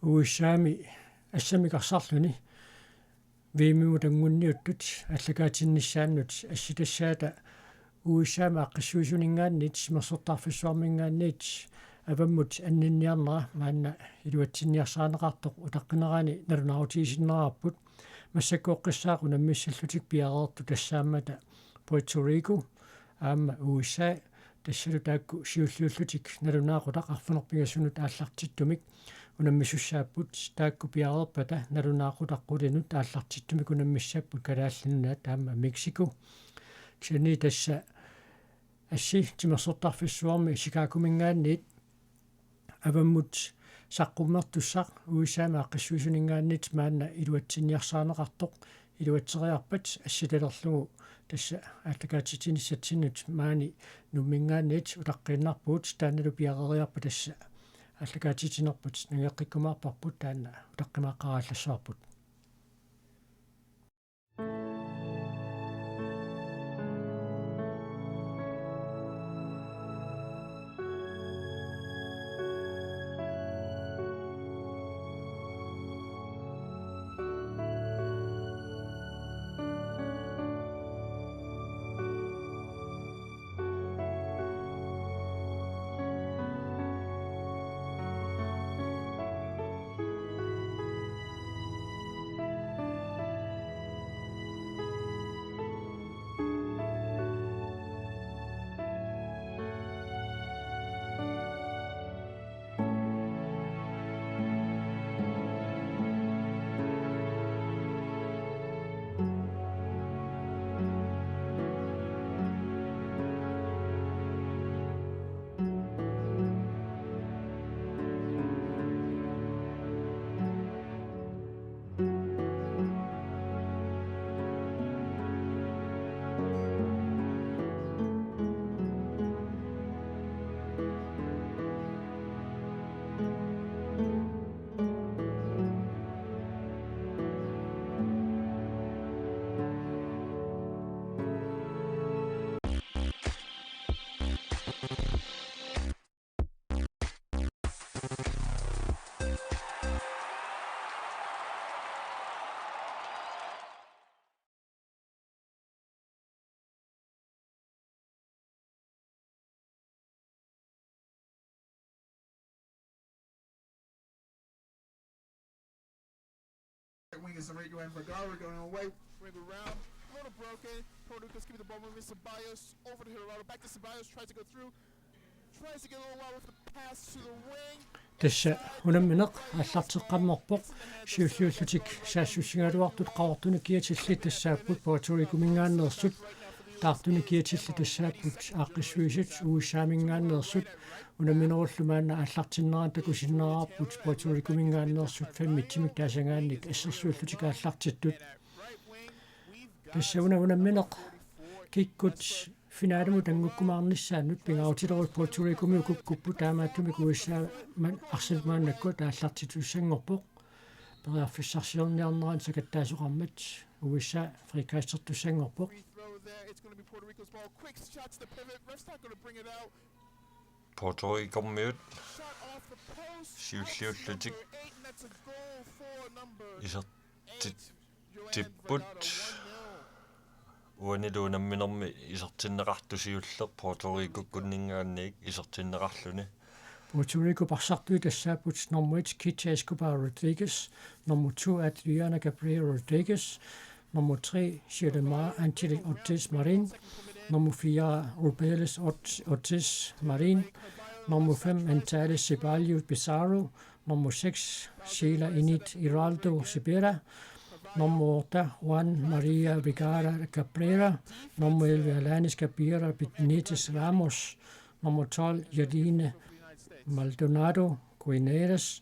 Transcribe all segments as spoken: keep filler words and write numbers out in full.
U S A-mi assammik arsarluni V M-imut anguniuttut aallakaatinnissaannut assitassaata U S A-mi aaqqissuisuuningaanniit timersortarfissuarmiingaanniit avammut anninniarnera maanna iluatsinniarsaarineqartoq utaqqinerani nalunaarutigisinnaarparput. Massakkooqqissaaq unammissallutik piareertut tassaammata Puerto Rico aamma U S A, tassalu taakku siulliullutik nalunaaqutaq arfineq-pingasunut aallartittumik unammisussaapput, taakku piareerpata nalunaaqutaq qulinut aallartittumik unammissapput Kalaallit Nunaat aamma Mexico. Kisianni tassa assi timersortarfissuarmi Chicagomiingaanniit avammut saqqummertussaq U S A-mi aaqqissuisuuningaanniit maanna iluatsinniarsaarineqartoq iluatseriarpat assitalerlugu tassa aallakaatitsinissatsinnut maani Nuummiingaanniit utaqqiinnarpugut, taannalu piareeriarpat tassa aallakaatitsinerput nangeqqikkumaarparput, taanna utaqqimaaqqaarallassavarput. Wing is the right, Ryan Vergara going away. Bring around. A little broken. Puerto Rico's keeping the ball moving. Ceballos over to Gerardo. Back to Ceballos. Tries to go through. Tries to get a little wide with the pass to the wing. Tassa unammineq aallarteqqammerpoq. Siulliullutik saassussigaluartut qaqortunik kiatillit tassaapput Puerto Ricomiingaanneersut. Taartunik kiatillit tassaapput aaqqissuisut U S A-miingaanneersut. Unamminerullu maanna aallartinnerani takusinnaavarput Puerto Ricomiingaanneersut femmitsimik taasagaannik assersuillutik aallartittut. Tassa una unammineq kikkut finalimut angukkumaarnissaannut pingaarutilerut Puerto Ricomi ukukkupput, taamaattumik U S A-mi arsamik maannakkut aallartittussanngorpoq. Periarfissarsiorniarnerani sakattaasoqarmat U S A frikastertussanngorpoq. Puerto Ricomiut siulliullutik isertittipput. Uanilu unamminermi isertinneqartoq siulleq Puerto Ricokkunninngaanniit isertinneqarluni. Puerto Rico parsartui tassaapput nummer et, Kitty Escobar Rodriguez, nummer to, Adriana Cabrera Rodriguez, nummer tre, Xiomara Angel Ortiz Marin, nummer fire, Rubeles Ort-, Ortiz Marin, nummer fem, Antares Ceballos Pizarro, nummer seks, Sheila Init Hiraldo Cepeda, nummer otte, Juan Maria Vergara Cabrera, nummer elleve, Alanis Cabrera Benitez Ramos, nummer tolv, Yadine Maldonado Quiñones,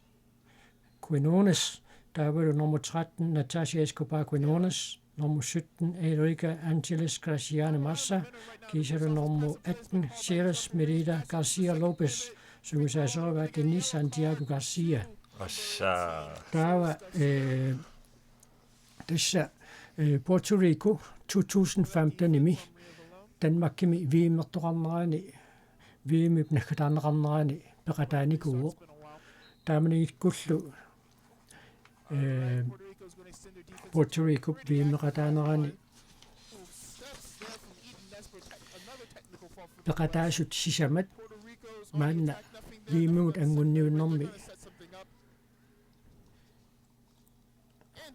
Quiñones, taavalu nummer tretten, Natasha Escobar Quiñones, nummer sytten, Erika Angeles Graciana Massa, kiisalu nummer atten, Ceres Merida Garcia Lopez, sungiusaasoraat Denise Santiago Garcia. Assa. Taava, eh, tassa, eh, Puerto Rico to tusind femten-imi Danmarkimi V M-ertoqarnerani, V M-ip naggataarneqarnerani peqataanikuuvoq. Taamaniikkullu Ee, Puerto Rico V M-eqataanerani peqataasut sisamat maanna V M-imut anguniunnermi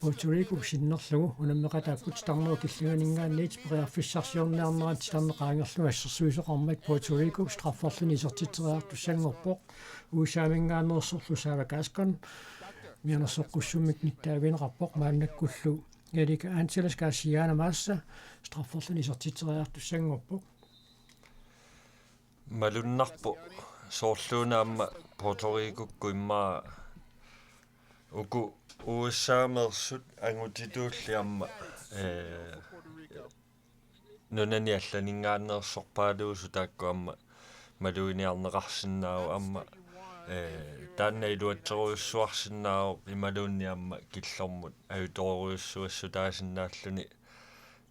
Puerto Rico sinnerlugu unammeqataapput titarnerup killinganinngaanniit. Periarfissarsiorniarnerat titarneq qaangerlugu assersuisoqarmat Puerto Rico strafferluni isertitseriartussanngorpoq. U S A-minngaanneersorlu Sara Gascon mianersoqqussummik nittaavigineqarpoq, maannakkullu Erika Angeles Garcia Namasa strafferluni isertitseriartussanngorpoq. Malunnarpoq soorluuna aamma Puerto Ricokkut immaqa uku U S A-meersut angutituulli aamma, ee, nunani allaninngaanneersorpaaluusut taakku aamma maluginiarneqarsinnaavoq aamma, ee, taanna iluatserujussuarsinnaavoq imaluunniit aamma killormut ajutoorujussuassutaasinnaalluni.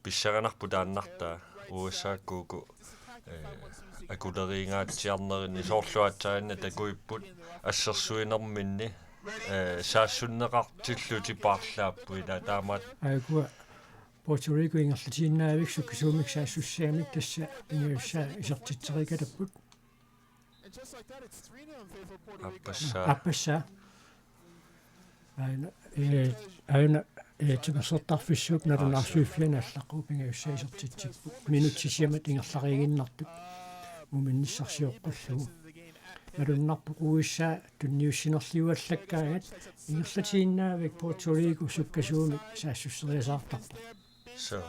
Pissanganarpoq taannartaa U S A-kkut uku, ee, akuleriingaatsiarnerini, soorlu aatsaannguaq takuipput assersuinerminni, ee, saassunneqartillutik paarlaapput, ilaa taamaat. Aajuku Puerto Rico ingerlatiinnarlugu sukkasuumik saassussiamik tassa pingajussaa isertitseriikatapput. Aappassaa. Aappassaa. Aana, ee, aana, ee, timersortarfissuup nalunaarsuiffiani allaqqavoq, pingajussaa isertitsipput. Minutsit sisamat ingerlariiginnartut muminnissarsioqqullugu. Malunnarpoq U S A tunniussinerliuallakkaangat, ingerlatiinnaavik Puerto Rico sukkasuumik saassusseriasaartartoq. So.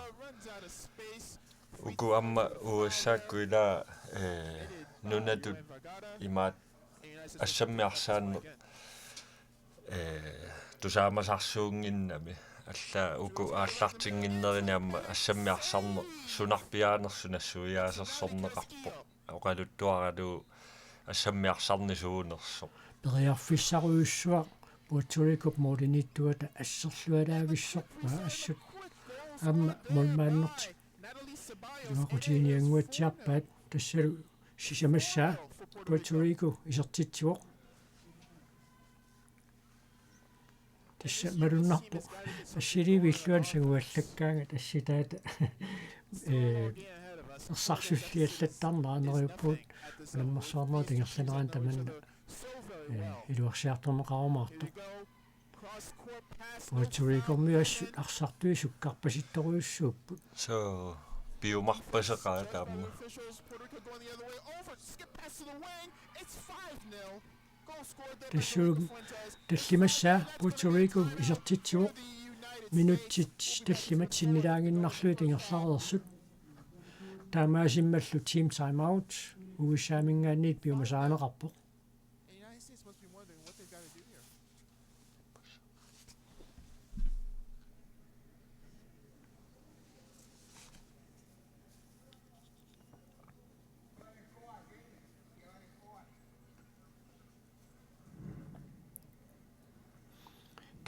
Uku aamma U S A-kkut ilaa, ee, nunatut imaat assammiarsaanneq, ee, tusaamasarsuunnginnami. Allaat uku aallartinnginnerini aamma assammiarsarneq sunarpiaanersoq nassuiaasersorneqarpoq. Oqaluttuaralugu assammiarsarneq suunersoq. Periarfissarujussuaq Puerto Ricop målimiittuata asserlualaavissorpaa assut aamma målmandertik iluaqutigiinnannguatsiarpaat. Tassalu sisamassaa Puerto Rico isertitsivoq. Tassa malunnarpoq assiliiviit illuanni sanguallakkaangat assitaata, ee, ersarsulliallattarnerat neriuppugut unammersuarnerup ingerlanerani tamanna, ee, iluarsiartorneqarumaartoq. Puerto Ricormiut assut arsartui sukkarpasittorujussuupput. So, piumarpaseqaat aamma. Tassuup tallimassaa Puerto Rico isertitsivoq, minutsit tallimat sinnilaaginnarlugit ingerlareersut. Taamaasimmallu team timeout, U S A-minngaanniit piumasarineqarpoq.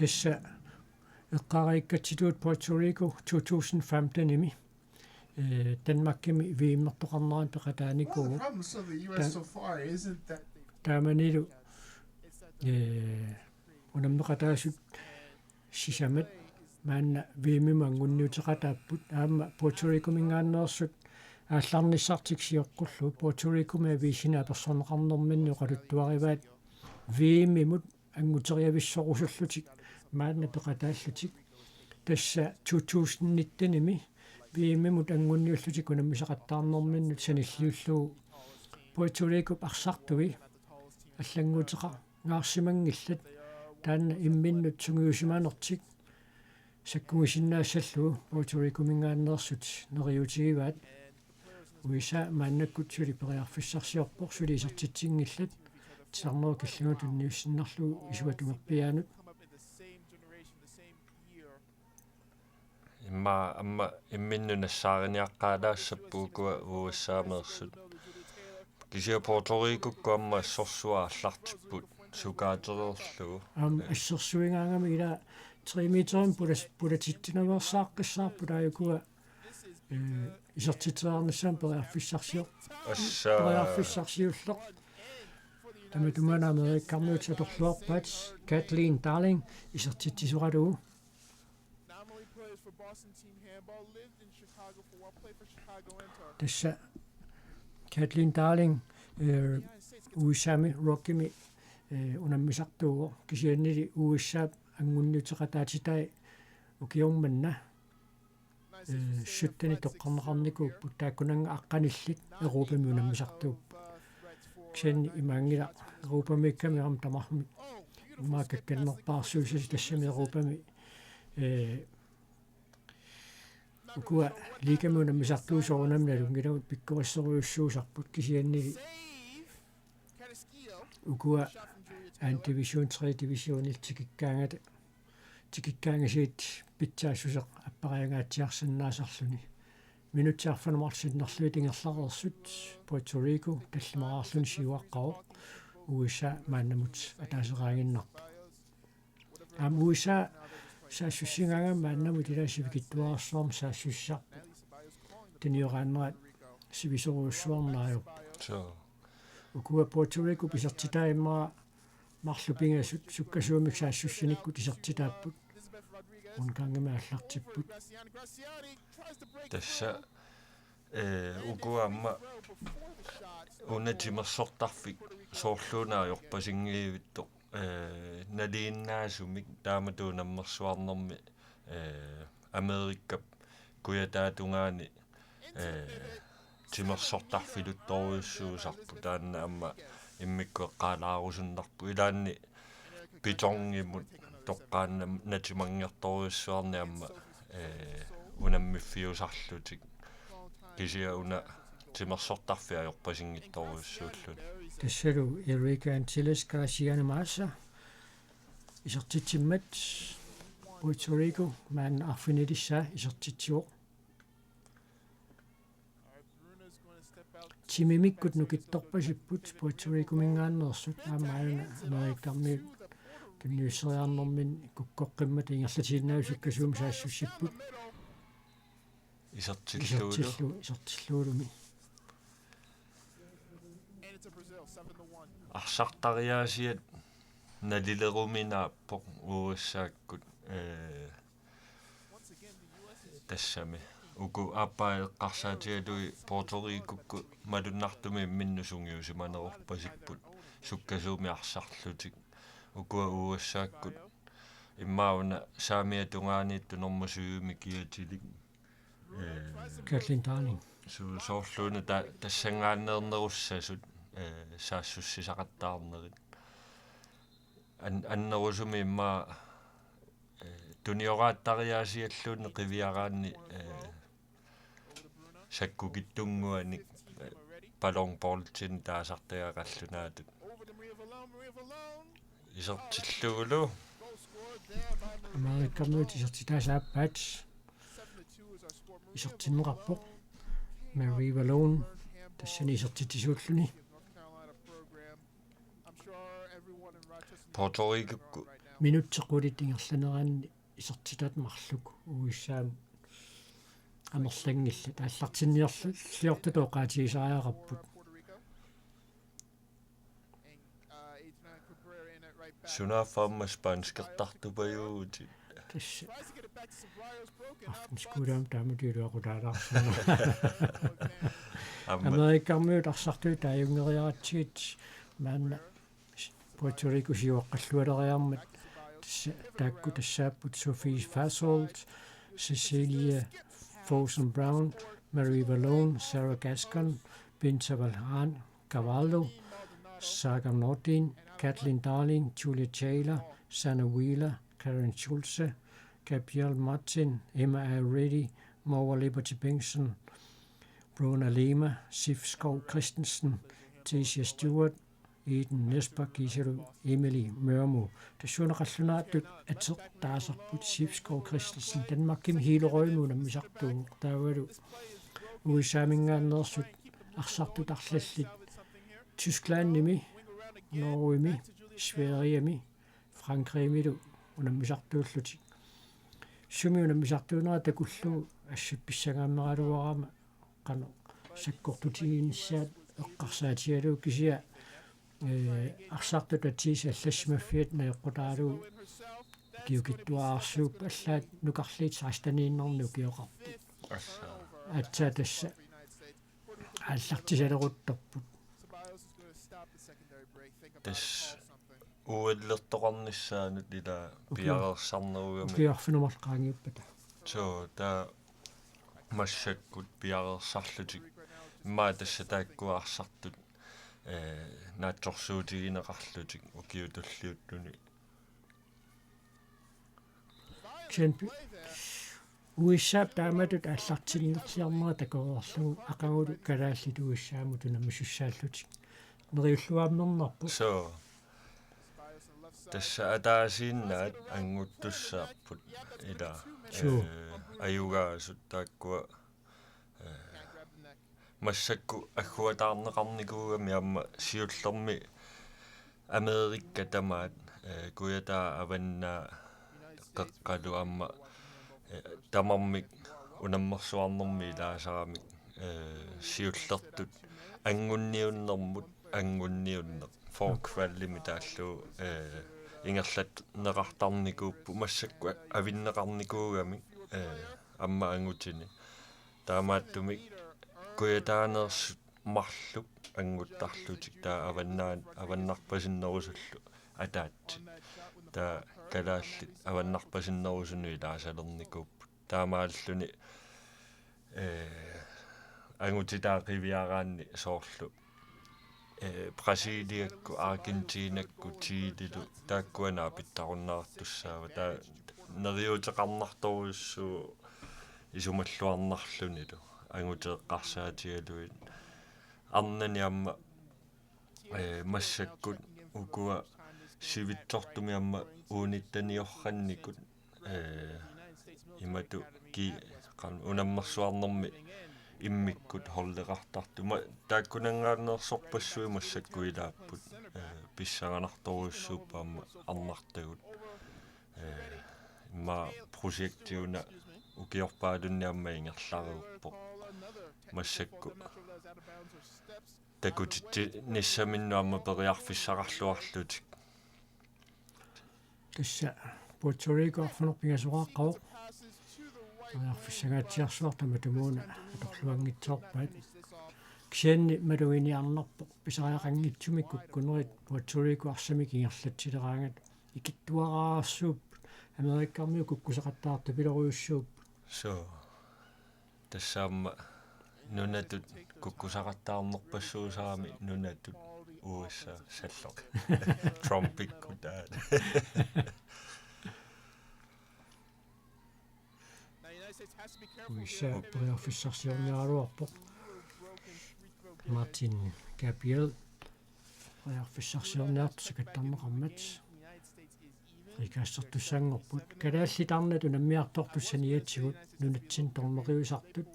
Tassa eqqaariikkatsitut Puerto Rico two thousand fifteen-imi, ee, Danmarkimi V M-ertoqarnerani peqataanikuuvoq. Ta-, taamanilu, ee, unammeqataasut sisamat maanna V M-imut anguniuteqataapput, aamma Puerto Ricominngaanneersut aallarnissartik sioqqullugu Puerto Ricomi aviisini apersorneqarnerminni oqaluttuarivaat V M-imut anguteriavissorusullutik maanna peqataallutik. Tassa two thousand nitten-imi V M-imut anguniullutik unammisaqattaarnerminnut sanilliullugu Puerto Ricop arsartui allannguuteqa- ngaarsimanngillat, taanna imminnut sungiusimanertik sakkugisinnaassallugu Puerto Ricominngaanneersut neriuutigivaat. U S A maannakkut suli periarfissarsiorpoq, suli isertitsinngillat, titarnerup killinganut tunniussinnarlugu isuata uerpiaanut. Immaqa aamma imminnut nassaariniaqqaalaassapput ukua U S A-meersut. Kisianni Puerto Ricokkut aamma assorsuaq aallartipput sukaatereerlugu. Aamma assersuigaangami ilaa tre meterimik pulas-, pulatitsinaveersaaqqissaarput, taava ukua, ee, isertitseriarnissamut periarfissarsior-, assa, periarfissarsiulleq. Tamatuma Amerikkarmiut atorluarpaat. Kathleen Darling isertitsisoralugu. Tassa Kathleen Darling, eh, U S A-mi rugbymi, eh, unammisartuuvoq, kisiannili U S A-p anngunniuteqataatitai ukioq manna, eh, syttenit toqqarneqarnikuupput, taakkunannga aqqanillit Europami unammisartuupput. Kisianni imaanngilaq Europamiikkami aamma tamarmik immaqa kakkanerpaarsuussasut, tassami Europami, eh, ukua liigami unammisartuut soorunami nalunngilagut, pikkorissorujussuusarput, kisiannili ukua anden division, tredje divisionillu tikikkaangata, tikikkaangasiit pitsaassuseq appariangaatsiarsinnaasarluni. Minutsit arfineq-marluk sinnerlugit ingerlareersut Puerto Rico tallimaraarluni siuaqqavoq, U S A maannamut ataaseqaaginnarpoq. Aamma U S A saassussigaangami maannamut ilaa sivikitsuararsuarmik saassussisarput. Tunioraannerat sivisoorujussuarneq ajorpoq. Suu. Ukua Puerto Rico isertitai immaqa marluk pingasut sukkasuumik saassussinikkut isertitaapput. Rundgangimik aallartipput. Tassa, eh, ukua aamma una timersortarfik soorluuna ajorpasinngivittoq, eh, nalinginnaasumik taamatut unammersuarnermi, eh, Amerikap kujataatungaani, eh, timersortarfiluttorujussuusarput, taanna aamma immikkut eqqaalaarusunnarpoq, ilaanni betongimut toqqaannaq natimanngertorujussuarnik aamma, eh, unammiffiusarlutik. Kisianni una timersortarfik ajorpasinngitsorujussuulluni. Tassalu Eric Antilles Graciano Massa isertitsimmat, Puerto Rico maanna arfinilissaa isertitsivoq. Timimikkut nukittorpasipput Puerto Ricominngaanneersut, aamma aajuna Amerikkarmiut tunniusseriarnerminni kukkoqqimmata ingerlatiinnaviit sukkasuumik saassussipput. Isertillugulu. Isertillu-, isertillugulumi. Arsartariaasiat nalileruminaappoq U S A-kkut, eh, tassami. Uku aappaa eqqarsaatigalugit Puerto Ricokkut malunnartumik imminnut sungiusimanerorpasipput sukkasuumik arsarlutik. Ukua U S A-kkut immaqa una saamiata tungaaniittoq normu syvimi kiatilik. Eh, Kathleen Darling. Su-, soorluuna ta-, tassanngaanneernerussasut, eh, saassussisaqattaarnerit. An-, annerusumik immaqa, eh, tunioraattariaasialluunniit qiviaraanni, eh, sakkukitsunnguanik, eh, ballon boltinik taasartagaq qallunaatut. Isertillugulu. Amerikkarmiut isertitaasa aappaat. Isertinneqarpoq Marie Valone tassani isertitsisuulluni. Puerto Ricokkut. Minutsit qulit ingerlaneranni isertitaat marluk U S A-mut amerlanngillat, aallartinniorlu-, liortut oqaatigisariaqarput. Sunaaffa aamma spanskertartupajuuvutit. Tassa. Aftenskoleami taamatut iluaqutaalaarsunga. Aamma. Amerikkarmiut arsartui taajunngeriaratsigit maanna Puerto Rico siuaqqallualeriarmat, tassa taakku tassaapput Sophie Fasold, Cecilia Fosen Brown, Marie Valone, Sarah Gascon, Binta Valhan, Cavallo, Saga Nordin, Kathleen Darling, Julia Taylor, Sana Wheeler, Karen Schulze, Gabrielle Martin, Emma Arendi, Moa Liberty Benson, Bruna Lima, Sif Skov Christensen, Tisha Stewart, Eden Nesbak kiisalu Emily Mørmo. Tassuuna qallunaatut ateq taasarput Sif Skov Christensen Danmarkimi helårimi unammisartuuvoq, taavalu U S A-minngaanneersut arsartut arlallit Tysklandimi, Norgemi, Sverigemi, Frankrigimilu unammisartuullutik. Sumi unammisartuunera takullugu assut pissangaammeraluarama qanoq sakkortutiginissaat eqqarsaatigalugu, kisianni Ee, arsartut atsiisa allassimaffiat najoqqutaalugu ukiukittuararsuupput, allaat nukarliit seksteniinnarnik ukioqarput. Assa. Aatsaat tassa aallartisaleruttorput. Tassa uillertoqarnissaanut ila ukior-, piareersarnerugamik. Ukiorfinnut marluk qaangiuppata. Soo, taava massakkut piareersarlutik. Immaqa tassa taakkua arsartut, ee, naatsorsuutigineqarlutik ukiut tulliuttuni. Kisianni U S A-p taamatut aallartinnerliornera takoreerlugu aqagulu kalaallit U S A-mut unammisussaallutik. Neriulluaammernarpoq. Soo. Tassa ataasiinnaat anguttussaapput ila. Suu. Ee, ajugaasut taakkua, ee, massakkut agguataarneqarnikuugamik aamma siullermik Amerika tamaat, ee, kujataa avannaa qeqqalu aamma, ee, tamarmik unammersuarnermi ilaasaramik, ee, siullertut angunniunnermut angunniunneq. Fork Valley-mik taallugu, ee, ingerlanneqartarnikuupput massakkut avinneqarnikuugamik, ee, aamma angutini. Taamaattumik kujataaneersut marluk anguttarlutik taava avannaa-, avannarpasinnerusullu ataatsit. Taava kalaallit avannarpasinnerusunut ilaasalernikuupput. Taamaalilluni, ee, angutitaat qiviaraanni soorlu, ee, Brasiliakkut, Argentinakkut, Chilelu taakkua naapittarunnaartussaavat. Taava neriuuteqarnartorujussuuvoq isumalluarnarlunilu anguteeqqarsaatigalugit. Arnani aamma, ee, massakkut ukua sivitsortumik aamma uunittaniorrannikut, ee, imatut ki-, qan-, unammersuarnermi immikkut holdeqartartut. Ma-, taakkunanngaanneersorpassuit massakkut ilaapput, ee, pissanganartorujussuupput aamma arnartagut. Ee, immaqa projekti una ukiorpaalunni aamma ingerlareerpoq. Massakkut takutitsinissaminnut aamma periarfissaqarluarlutik. Tassa Puerto Rico arfineq-pingasoqaqqavoq. Periarfissanngaatsiarsuaq tamatumuuna atorluanngitsoorpaat. Kisianni maluginiarnarpoq pisariaqanngitsumik kukkunerit Puerto Rico arsamik ingerlatsileraangat ikittuararsuupput Amerikamiut kukkusaqattaartupilorujussuupput. Soo. Tassa aamma nunatut kukkusaqattaarnerpassuusarami nunatut U S A salloq. Trumpikkut aat. U S A periarfissarsiorniaraluarpoq. Martin Gabriel periarfissarsiorniartoq sakattarneqarmat. Frikassertussanngorput. Kalaallit arnat unammiartortut saniatigut nunatsinni dommeriusartut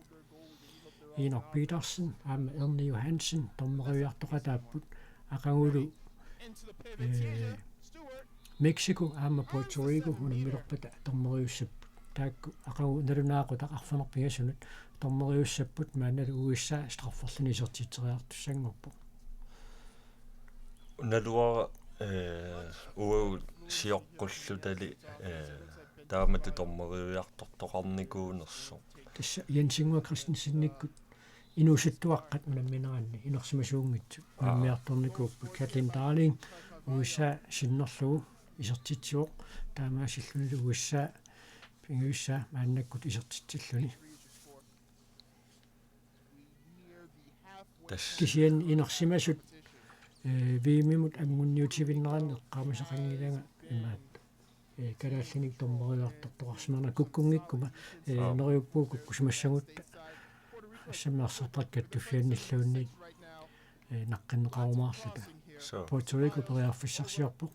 Inok Petersen aamma Erni Johansen dommeriuartoqataapput aqagulu, ee, Mexico aamma Puerto Rico unammilerpata dommeriussapput. Taakku aqagu nalunaaqutaq arfineq-pingasunut dommeriussapput maannalu U S A strafferluni isertitseriartussanngorpoq. Naluara, ee, uagut sioqqullutali, ee, taamatut dommeriuartortoqarnikuunersoq. Tassa Jens Ingvar Christensenikkut inuusuttuaqqat unammineranni inersimasuunngitsut. Aa. Unammiartornikuupput Katlyn Darling U S A sinnerlugu isertitsivoq, taamaasillunilu U S A pingajussaa maannakkut isertitsilluni. Tassa. Kisianni inersimasut, ee, V M-imut anguniutivinneranni eqqaamasaqanngilanga imaattoq. Ee, kalaallinik dommeriuartortoqarsimanerat kukkunngikkuma, ee, aap, neriuppugut kukkusimassagutta. Assammik arsartut kattuffiannilluunniit, ee, naqqinneqarumaarluta. Soo. Puerto Rico periarfissarsiorpoq.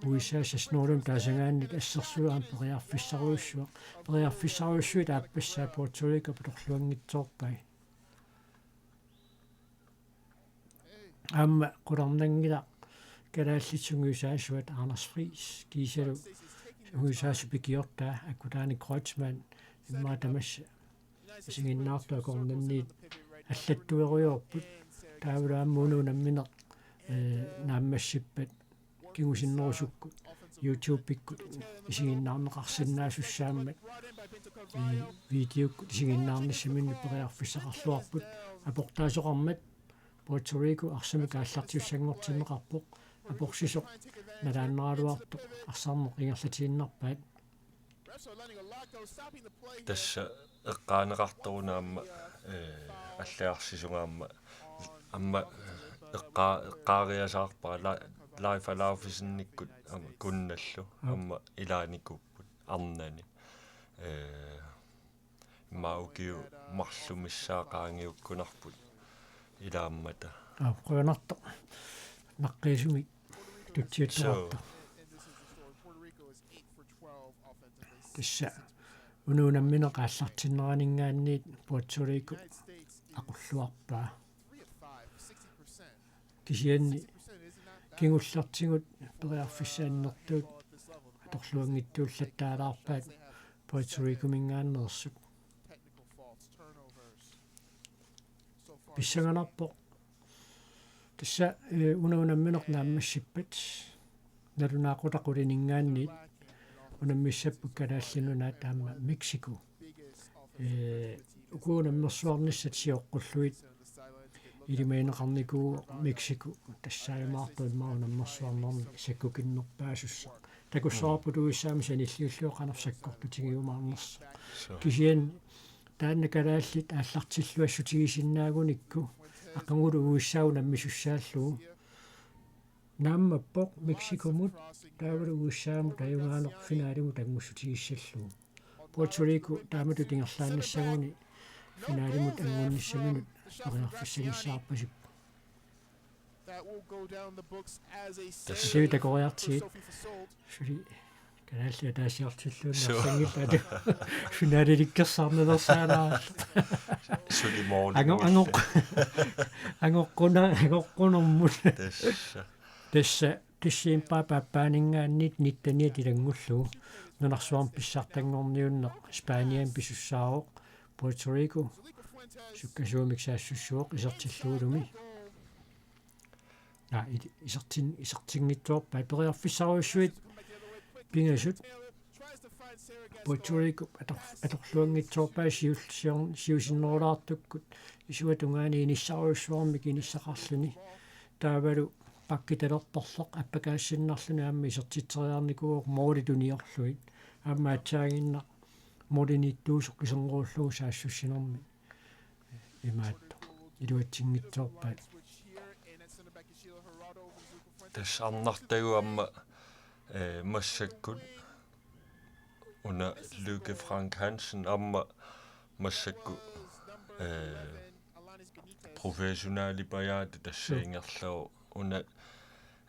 U S A-s S nul-imi taasagaanni assersuut aamma periarfissarujussuaq. Periarfissarujussuit aappassaa Puerto Rico atorluanngitsoorpai. Aamma qularnanngilaq kalaallit sungiusaasuat Anders Friis kiisalu sungiusaasup ikiortaa Akutani Kreutzmann immaqa tamassa isiginnaartut akornanniit allattuerujoorput. Taavalu aamma una unammineq ee, naammassippat kingusinnerusukkut YouTube-ikkut isiginnaarneqarsinnaasussaammat, ee, videokkut isiginnaarnissaminnut periarfissaqarluarput aportaasoqarmat Puerto Rico arsamik aallartiussanngortinneqarpoq aporsisoq nalaannaraluartoq arsarneq ingerlatiinnarpaat. Tassa eqqaaneqartoruna aamma, ee, allagarsisunga aamma, aamma eqqaa-, eqqaariasaarpara la-, Life Alaufisinnikkut aamma kunnallu aamma ilaanikuupput arnani. Ee, immaqa ukiut marluk missaat qaangiukkunarput ilaammata. Aa, qujanartoq. Naqqiisumik tutsiuttoqartoq. Tassa una unammineq aallartinneraninngaanniit Puerto Rico aqulluarpaa. Kisianni kingullertigut periarfissat annertuut atorluanngitsuullattaalaarpaat Puerto Ricominngaanneersut. Pissanganarpoq. Tassa, ee, una unammineq naammassippat nalunaaqutaq qulininngaanniit unammissapput Kalaallit Nunaat aamma Mexico. Ee, uku unammersuarnissat sioqqullugit ilimagineqarnikuuvoq Mexico, tassaajumaartoq immaqa unammersuarnermi sakkukinnerpaasussaq. Takussavarput U S A-mi sanilliullugu qanoq sakkortutigiumaarnersoq. Kisianni taanna kalaallit aallartilluassutigisinnaanikuuvoq aqagulu U S A unammisussaallugu. Naammappoq Mexicomut taavalu U S A-mut ajugaaneq finaalimut angussutigissallugu. Puerto Rico taamatut ingerlaannissaguni finaalimut angunnissaminut periarfissagissaarpasippoq. Tassa. Sui takoriartigit. Suli kalaallit ataasiarlutilluunniit arsanngillat. Finaalilikkersaarnilersaanarallu. Suli mål. Ango-, ango-, angoqquna-, angoqqunermut. Tassa. Tassa, tassa immaqa paappaaninngaanniit nitteniat ilanngullugu. Nunarsuarmi pissartanngorniunneq Spaniami pisussaavoq, Puerto Rico sukkasuumik saassussivoq isertillugulumi. Naa, i-, isertin-, isertinngitsoorpaat periarfissarujussuit pingasut Puerto Rico ator-, atorluanngitsoorpaat siul-, sior-, siusinnerulaartukkut isuata tungaani inissarujussuarmik inissaqarluni. Taavalu pakkitalerporloq appakaasinnarluni aamma isertitseriarnikuuvoq målit uniorlugit. Aamma aatsaannguaq måliniittuusoq iserngorullugu saassussinermi. Imaattoq. Iluatsinngitsoorpaat. Tassa arnartagut aamma, ee, massakkut una Lykke Frank Hansen aamma massakkut, ee, professionalipajaatut tassa ingerlavoq una,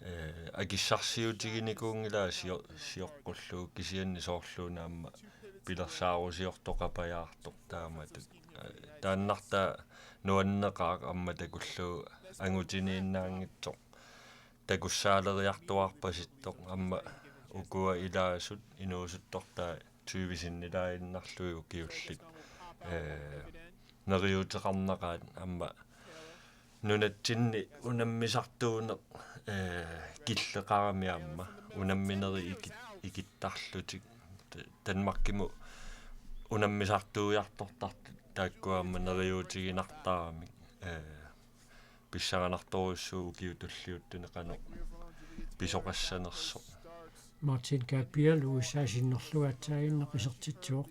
ee, akissarsiutiginikuunngilaa sio-, sioqqullugu kisianni soorluuna aamma pilersaarusiortoqapajaartoq taamatut. Ee, taannartaa nuanneqaaq aamma takullugu angutiniinnaanngitsoq. Takussaaleriartuaarpasittoq aamma ukua ilaasut inuusuttortaat tyve sinnilaaginnarlugit ukiullit. Ee, neriuuteqarnaqaat aamma nunatsinni unammisartuuneq, ee, killeqarami aamma unamminerit ikit-, ikittarlutik. Danmarkimut unammisartuujartortartut taakku aamma neriuutiginartaramik, ee, pissanganartorujussuuvoq ukiut tulliuttuni qanoq pisoqassanersoq. Martin Gabriel U S A sinnerlugu aatsaannguaq isertitsivoq.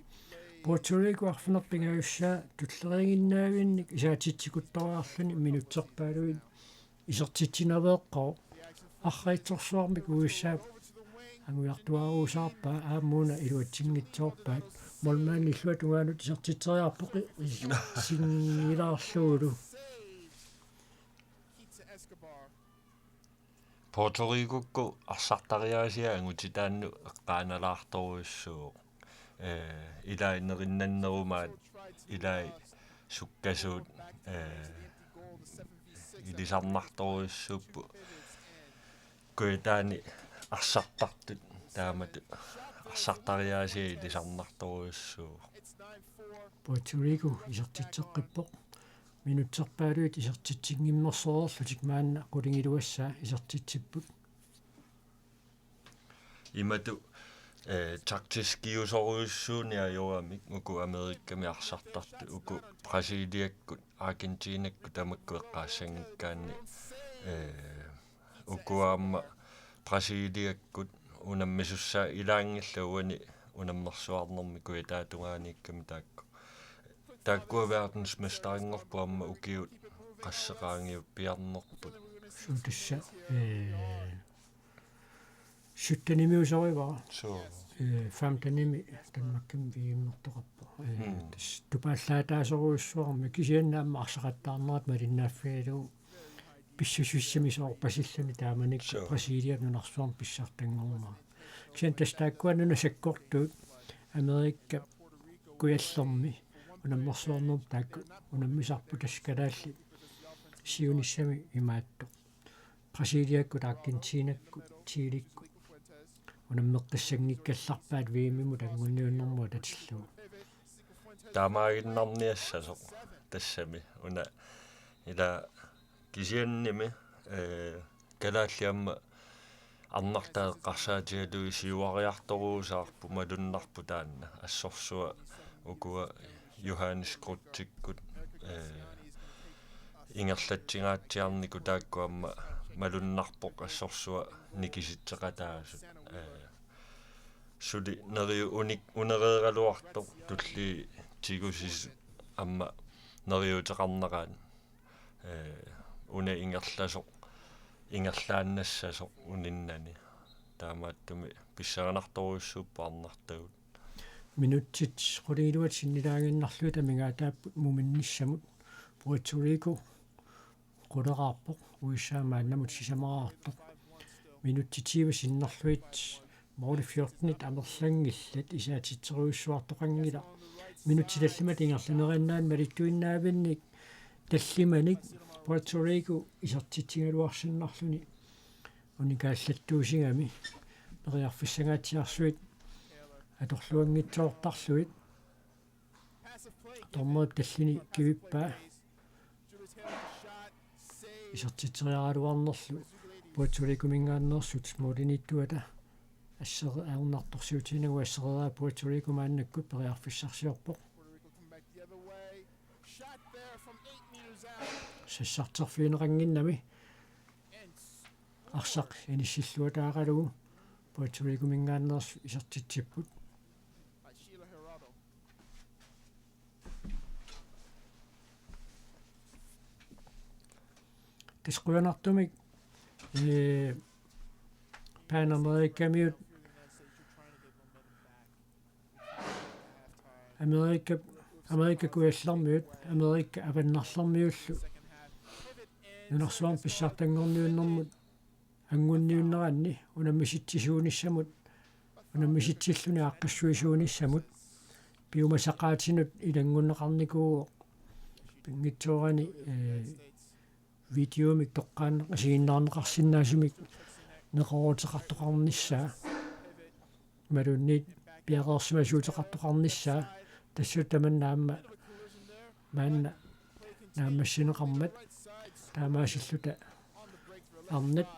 Puerto Rico arfineq-pingajussaa tulleriiginnaavinnik isaatitsikuttoriarluni minutserpaaluit isertitsinaveeqqavoq. Arriitsorsuarmik U S A angujartuaaruusaarpaa aamma una iluatsinngitsoorpaat. Målmandip illuatungaanut isertitseriarpoq i-, i-, sinnilaarlugulu. Puerto Ricokkut arsartariaasia angutitaannut eqqaanalaartorujussuuvoq. Ee, ilai nerinnannerumaat, ilai sukkasuut, ee, ilisarnartorujussuupput. Kujataani arsartartut taamatut arsartariaasia ilisarnartorujussuuvoq. Puerto Rico isertitseqqippoq. Minutserpaallutik isertitsinngimmersoreerlutik maanna qulingiluassaa isertitsipput. Imatut, eh, taktiskiusorujussuuneq ajoramik uku Amerikami arsartartut, uku Brasiliakkut, Argentinakkut tamakku eqqaassanngikkaanni, eh, uku aamma Brasiliakkut unammisussaat ilaanngillat uani unammersuarnermi kujataatungaaniikkami taakku. Taakkua verdensmesterinngorput aamma ukiut qassit qaangiuppiarnerput. Suu tassa, eh, syttenimiusorivara. Suu. Eh, femtenimi Danmarkimi V M-ertoqarpoq. Eh, mm. Tassa tupaallaataasorujussuarmik kisianni aamma arsaqattaarnerat malinnaaffigalugu pissusissamisoorpasilluni taamanikkut. Suu. Brasiliap nunarsuarmi pissartanngornera. Kisianni tassa taakkua nunat sakkortuut Amerika Kujallermi unammersuarnermi taakku unammisarput tassa kalaallit siunissami imaattoq. Brasiliakkut, Argentinakkut, Chilikkut unammeqqissanngikkallarpaat V M-imut anguniunnermut atatillugu. Taamaaginnarniassasoq tassami una ila kisiannimi, eh, kalaallit aamma arnartaat eqqarsaatigalugit siuariartoruusaarput malunnarpoq taanna assorsuaq ukua Johannes Kreutzikut, eh, ingerlatsingaatsiarnikut taakku aamma malunnarpoq assorsuaq nikisitseqataasut. Eh, suli neriu-, unik-, unereeraluartoq tulliit tigusisut aamma neriuuteqarneraat, eh, una ingerlasoq, ingerlaannassasoq uninnani. Taamaattumik pissanganartorujussuupput arnartagut. Minutsit qulingiluat sinnilaaginnarlugit amigaataapput muminnissamut. Puerto Rico quleraarpoq, U S A maannamut sisamaraartoq. Minutsit tyve sinnerlugit måli fjortenit amerlanngillat isaatitserujussuartoqanngilaq. Minutsit tallimat ingerlaneriinnaanni malittuinnaavinnik tallimanik Puerto Rico isertitsigaluarsinnarluni unikaallattuusigami periarfissangaatsiarsuit atorluanngitsoortarlugit. Dommerip tallini kivippaa isertitseriaraluarnerlu Puerto Ricominngaanneersut målimiittuata assere-, ajornartorsiutiginagu assereeraa Puerto Rico maannakkut periarfissarsiorpoq. Sassarterfigineqannginnami arsaq inissilluataaralugu Puerto Ricominngaanneersut isertitsipput. Tassa qujanartumik, eh, Pan Americamiut, Amerika, Amerika Kujallermiut, Amerika Avannarlermiullu nunarsuarmi pissartanngorniunnermut anguniunneranni unammisitsisuunissamut, unammisitsilluni aaqqissuisuunissamut piumasaqaatinut ilanngunneqarnikuuvoq. Pinngitsoorani, eh, videomik toqqaannaq isiginnaarneqarsinnaasumik neqerooruteqartoqarnissaa. Imaluunniit piareersimasuuteqartoqarnissaa. Tassuuna tamanna aamma maanna naammassineqarmat taamaasilluta arnat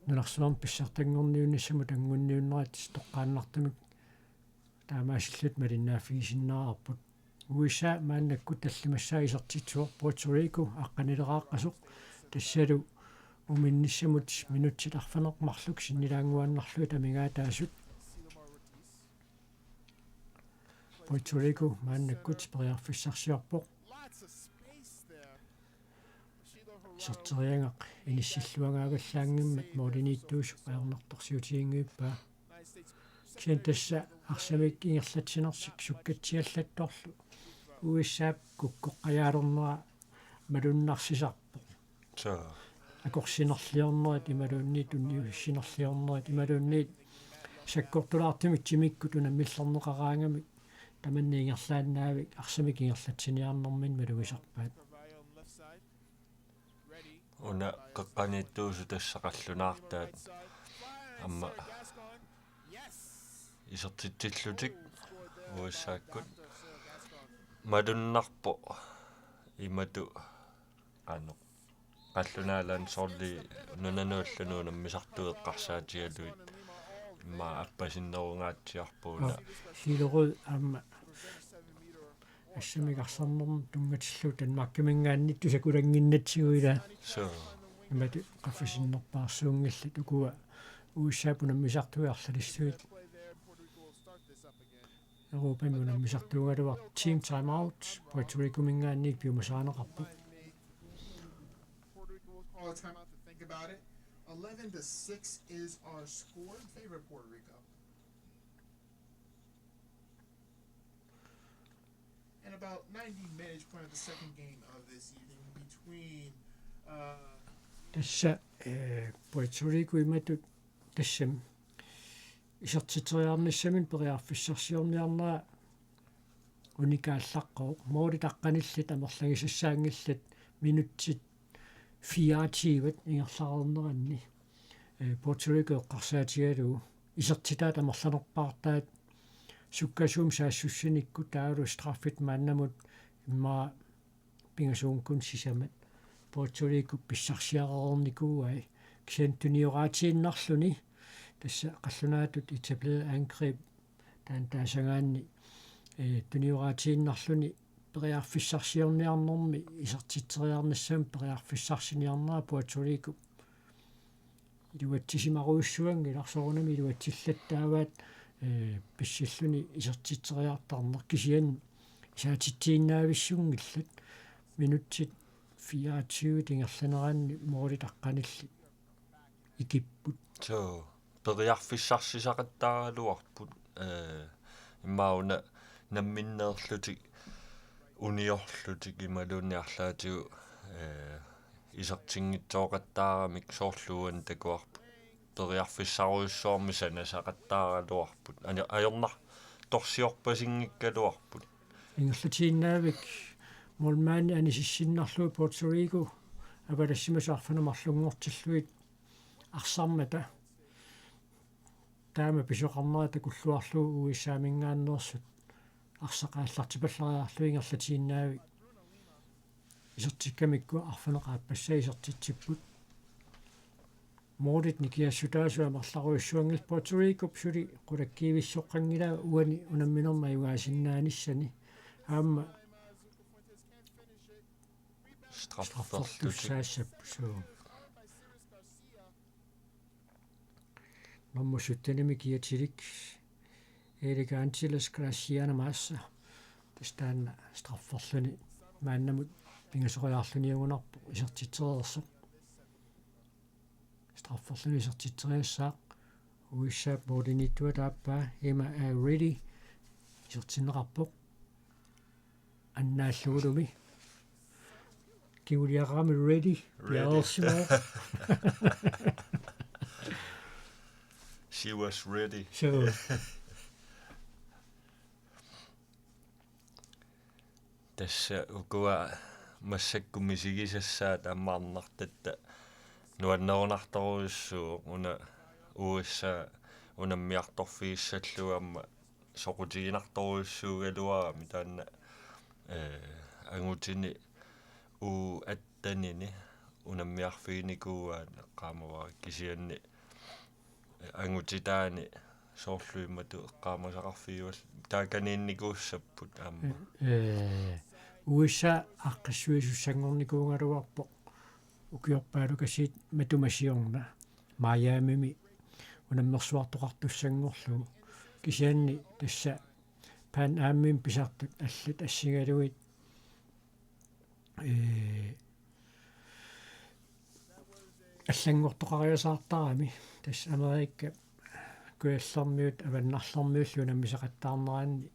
nunarsuarmi pissartanngorniunnissamut anguniunnerat toqqaannartumik taamaasilluta malinnaaffigisinnaavarput. U S A maannakkut tallimassaa isertitsivoq Puerto Rico aqqanileraaqqasoq, tassalu muminnissamut minutsit arfineq-marluk sinnilaannguaannarlugit amigaataasut. Puerto Rico maannakkut periarfissarsiorpoq. Iserteriagaq inissilluagaavallaanngimmat målimiittuusoq ajornartorsiutiginngivippaa. Kisianni tassa arsamik ingerlatsinersik sukkatsiallattorlu U S A-p kukkoqqajaarlernera malunnarsisarpoq. Suu. Akorsinerliornerit imaluunniit tunniussinerliornerit imaluunniit sakkortulaartumik timikkut unammillerneqaraangamik tamanna ingerlaannaavik arsamik ingerlatsiniarnerminni malugisarpaat. Una qeqqaniittuusut tassa qallunaartaat aamma isertitsillutik U S A-kkut malunnarpoq Imatut qanoq. Qallunaat landsholdi nunanut allanut unammisartut eqqarsaatigalugit immaqa appasinnerungaatsiarput una. Siloru aamma assamik arsarnermut tunngatillugu Danmarkiminngaanniit tusakulannginnatsigu ila. Suu. Imatut qaffasinnerpaarsuunngillat ukua U S A-p unammisartui arlalissuit. Europami unammisartuugaluartut. Team timeout, Puerto Ricominngaanniit piumasarineqarpoq. Puerto Rico will call a timeout to think about it. Eleven to six is our score in favor of Puerto Rico. And about ninety minutes point of the second game of this evening between uh, Tassa eh, Puerto Rico imatut tassami isertitseriarnissaminut periarfissarsiorniarnera unikaallaqqavoq. Målit aqqanillit amerlagisassaanngillat minutsit fireogtyve ingerlareerneranni. Eh, Puerto Rico eqqarsaatigalugu isertitaat amerlanerpaartaat sukkasuumik saassussinikkut taavalu straffit maannamut immaqa pingasuunkun sisamat Puerto Rico pissarsiarereernikuuai kisianni tunioraatiinnarluni tassa qallunaatut etableret angreb taanna taasagaanni eh, tunioraatiinnarluni periarfissarsiorniarnermi isertitseriarnissamut periarfissarsiniarnera Puerto Rico iluatsisimarujussuanngilaq soorunami iluatsillattaavaat eh, pissilluni isertitseriartarneq kisianni isaatitsiinnaavissunngillat minutsit fireogtyve ingerlaneranni målit aqqanillit ikipput. Suu, periarfissarsisaqattaaraluarput eh, immaqa una namminneerlutik uniorlutik imaluunniit arlaatigut eh, isertinngitsooqattaaramik soorlu uani takuarput. Periarfissarujussuarmik sanasaqattaaraluarput. Ani-, ajornartorsiorpasinngikkaluarput. Ingerlatiinnaavik målmandi anisissinnarlugu Puerto Rico avalassimasut arfineq-marlunngortillugit arsarmata. Taama pisoqarnera takulluarlugu U S A-minngaanneersut arsaq aallartipallariarlugu ingerlatiinnaavik isertikkamikku arfineq-aappassaa isertitsipput. Målit nikiassutaasut amerlarujussuanngillat Puerto Ricop suli qulakkiivissoqqanngilaa uani unamminermi ajugaasinnaanissaanni aamma strafferlutik. Straffertussaassapput suu. Nummer syttenimi kiatilik Erik Antilles Graciana Massa. Tassa taanna strafferluni maannamut pingasoriarluniugunarpoq isertitsereersoq. Strafferluni isertitseriassaaq U S A-p målimiittuata aappaa Emma Ready isertinneqarpoq. Annaallugulumi. Kinguliaqarami ready. Ready. Piareersimavoq. She was ready. So. Tassa ukua massakkut misigisassaat ammarnartatta nuannerunartorujussuuvoq una U S A unammiartorfigissallugu aamma soqutiginartorujussuugaluarami taanna eh, angutini U attenini unammiarfiginikuuaat eqqaamavara kisianni eh, angutitaani soorlu imatut eqqaamasaqarfigivallaarpoq taakaniinnikuussapput aamma. Eh, U S A aaqqissuisussanngornikuugaluarpoq ukiorpaalukasiit matuma siorna Miamimi unammersuartoqartussanngorlugu kisianni tassa Pan Amimi pisartut allat assigalugit eh, allanngortoqariasaartarami tassa Amerika kujallermiut avannarlermiullu unammisaqattaarneranni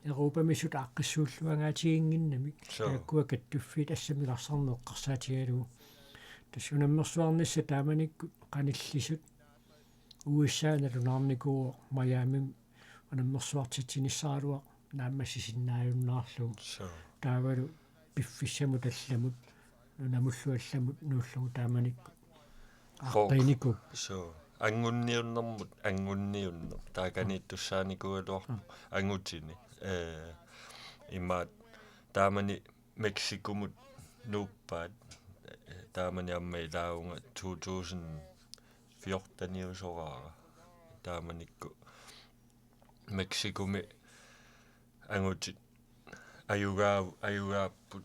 Europamissut aaqqissuulluangaatiginnginnamik. Suu. Taakkua kattuffiit assamik arsarneq eqqarsaatigalugu. Tassa unammersuarnissaq taamanikkut qanillisut U S A nalunaarnikuuvoq Miamimi unammersuartitsinissaraluaq naammassisinnaajunnaarlugu. Suu. Taavalu piffissamut allamut nunamullu allamut nuullugu taamanikkut. Qooq. Aaqqiiniku. Suu. Angunniunnermut, angunniunneq. Taakaniittussaanikuugaluarpoq. Mm. Angutini. Eh, imaat taamani Mexicomut nuuppaat, taamani aamma ilaavunga to tusind fjorteniusoraara. Taamanikkut Mexicomi angutit ajugaa-, ajugaapput,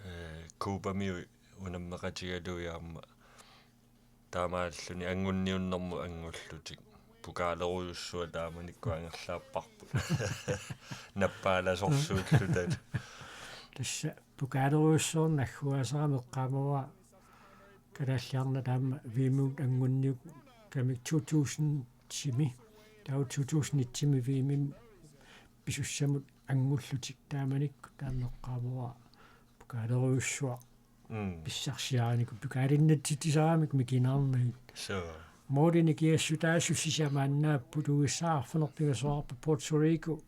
ee, Cubamiut unammeqatigalugit aamma taamaalluni angunniunnermut angullutik. Pokaalerujussuaq taamanikkut angerlaapparput. Nappaalasorsuulluta. Tassa pokaalerujussuarnik agguaasarami eqqaamavara Kalaallit Arnat aamma V M-imut angunniukkamik to tusind ti-mi. Taava to tusind et-imi V M-imi pisussamut angullutik taamanikkut taama eqqaamavara pokaalerujussuaq. Mm. Pissarsiarinikut pokaalinnatsitsisarami mikinaarnagit. Suu. Målinik kiassutaasut sisamaannaapput, U S A arfineq-pingasoqarpoq Puerto Rico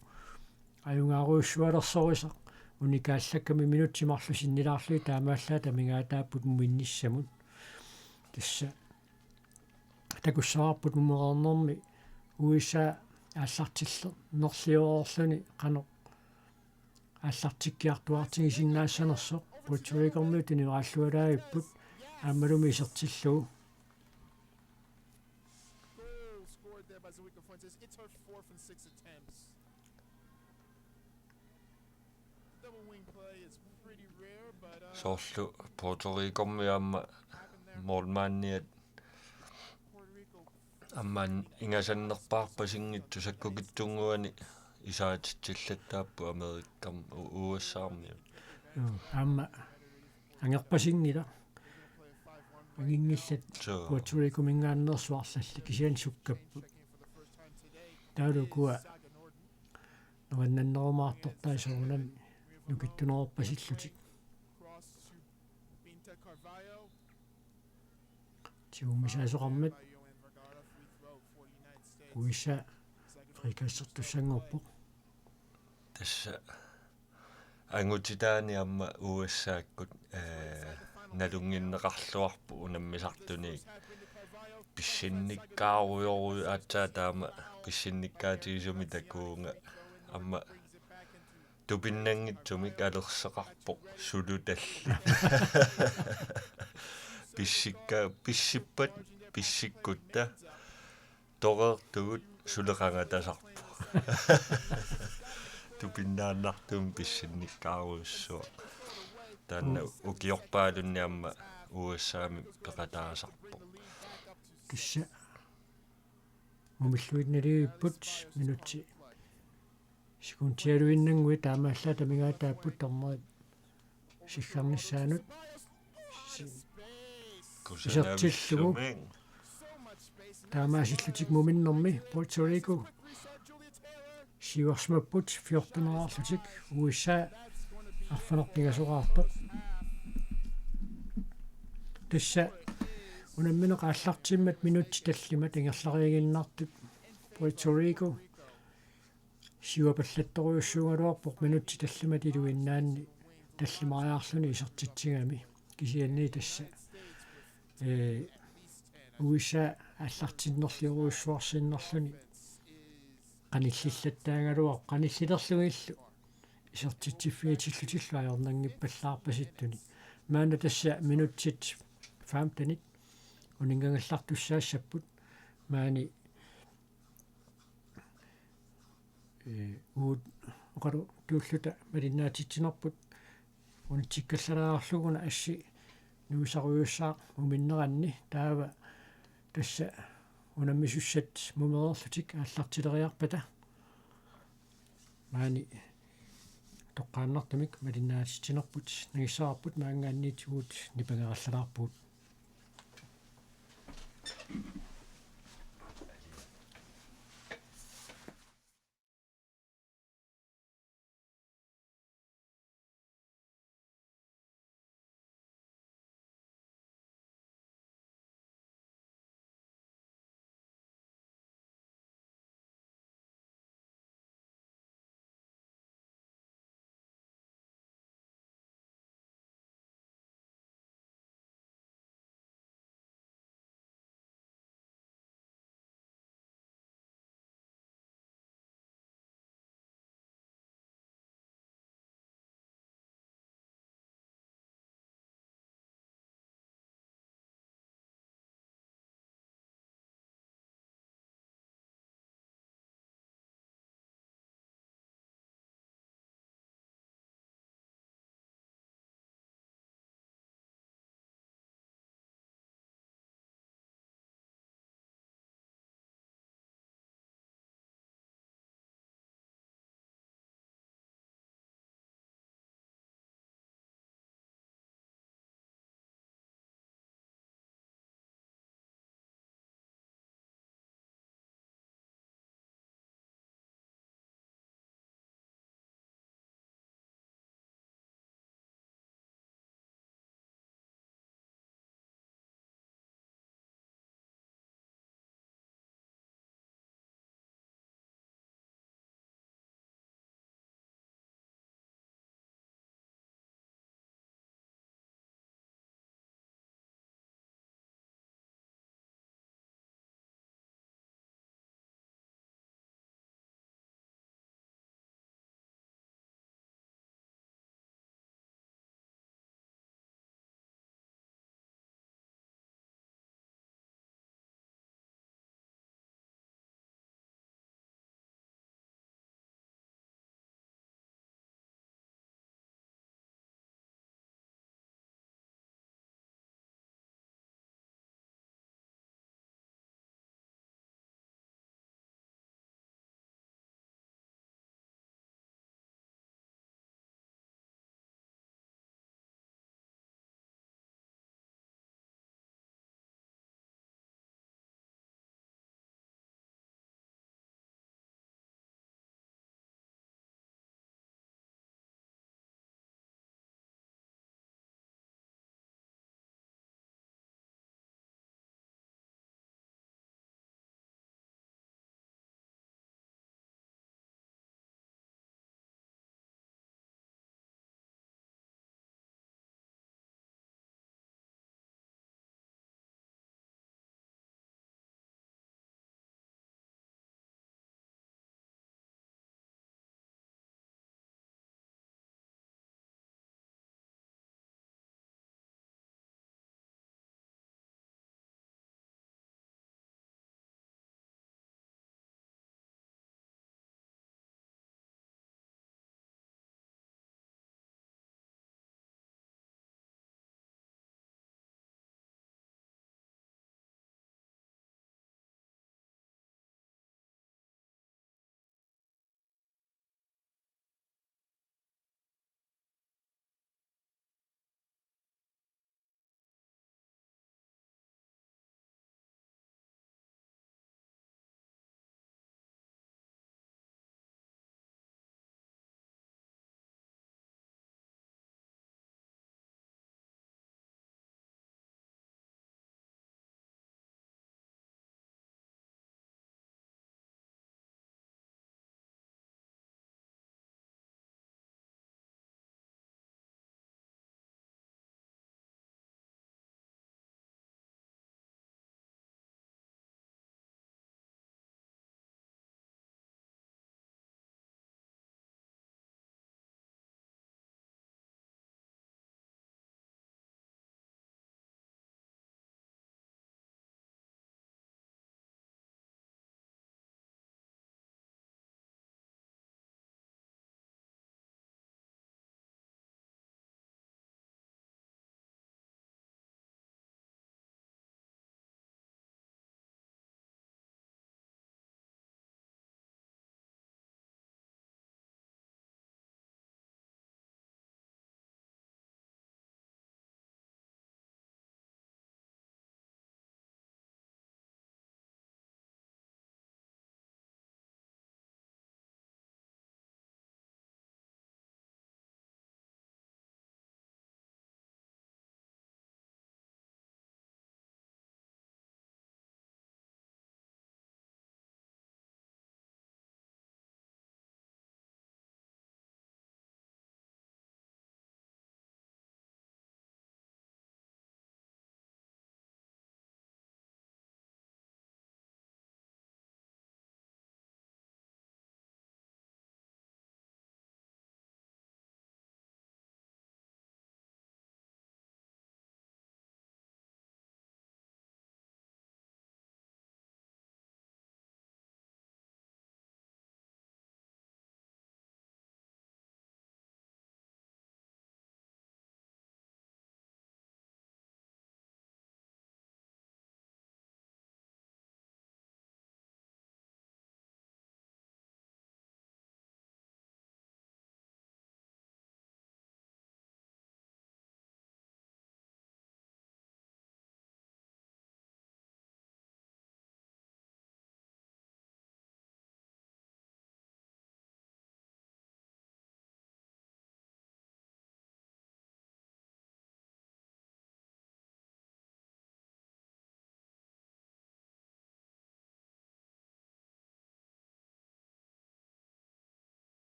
ajugaarujussualersorisaq. Unikaallakkami minutsit marluk sinnilaarlugit taamaallaat amigaataapput muminnissamut. Tassa takussavarput mumereernermi U S A aallartinnerliorluni qanoq aallartikkiartuaartigisinnaassanersoq. Puerto Ricomiut tunioraallualaavipput aammalumi isertillugu. Goal scored there by Zuika Fuentes. It's her fourth and six attempts. The double wing play is pretty rare, but, uh, soorlu Puerto Ricomi aamma happened there. Målmandiat Puerto Rico aamma ingasannerpaarpasinngitsut sakkukitsunnguanik isaatitsillattaapput Amerikkarmi U-, U S A-miut. Joo, aamma angerpasinngilaq. Anginngillat. Suu. Puerto Ricominngaanneersoq arlallit kisianni sukkapput. Taavalu ukua nuannannerumaartortai soorunami nukittunerorpasillutik. Tigummissaasoqarmat U S A frikastertussanngorpoq. Tassa angutitaani aamma U S A-kkut, ee, nalunnginneqarluarput unammisartuni pissinnikkaarujorujuit aatsaat taama pissinnikkaatigisumik takuunga aamma tupinnanngitsumik alerseqarpoq sulutallit. Pissikka-, pissippat pissikkutta toreertugut suleqangatasarpoq. Tupinnaannartumik pissinnikkaarujussuaq. Taanna ukiorpaalunni aamma U S A-mi peqataasarpoq. Tassa mumilluinnalivipput minutsit sekundialuinnannguit taamaallaat amigaataapput dommeri sikkarnissaanut. Isertillugu. Taamaasillutik muminnermi Puerto Rico siuarsimapput fjortenerarlutik U S A arfineq-pingasoqartoq. Tassa unammineq aallartimmat minutsit tallimat ingerlariiginnartut Puerto Rico siuapallattorujussuugaluarpoq minutsit tallimat iluinnaanni tallimariarluni isertitsigami. Kisianni tassa, ee, U S A aallartinnerliorujussuarsinnarluni qanillillattaagaluarpoq qanillilerlugillu isertitsiffigitillutillu ajornanngippallaarpasittunik. Maanna tassa minutsit femtenit uninngagallartussaassapput. Maani ee, uagut oqaluttuulluta malinnaatitsinerput unitsikkallaraarulluguna assi nuisarujussuaq muminneranni taava tassa unammisussat mumereerlutik aallartileriarpata maani toqqaannartumik malinnaatitsinerput nangissavarput maanngaanniit uagut nipangerallalaarpugut.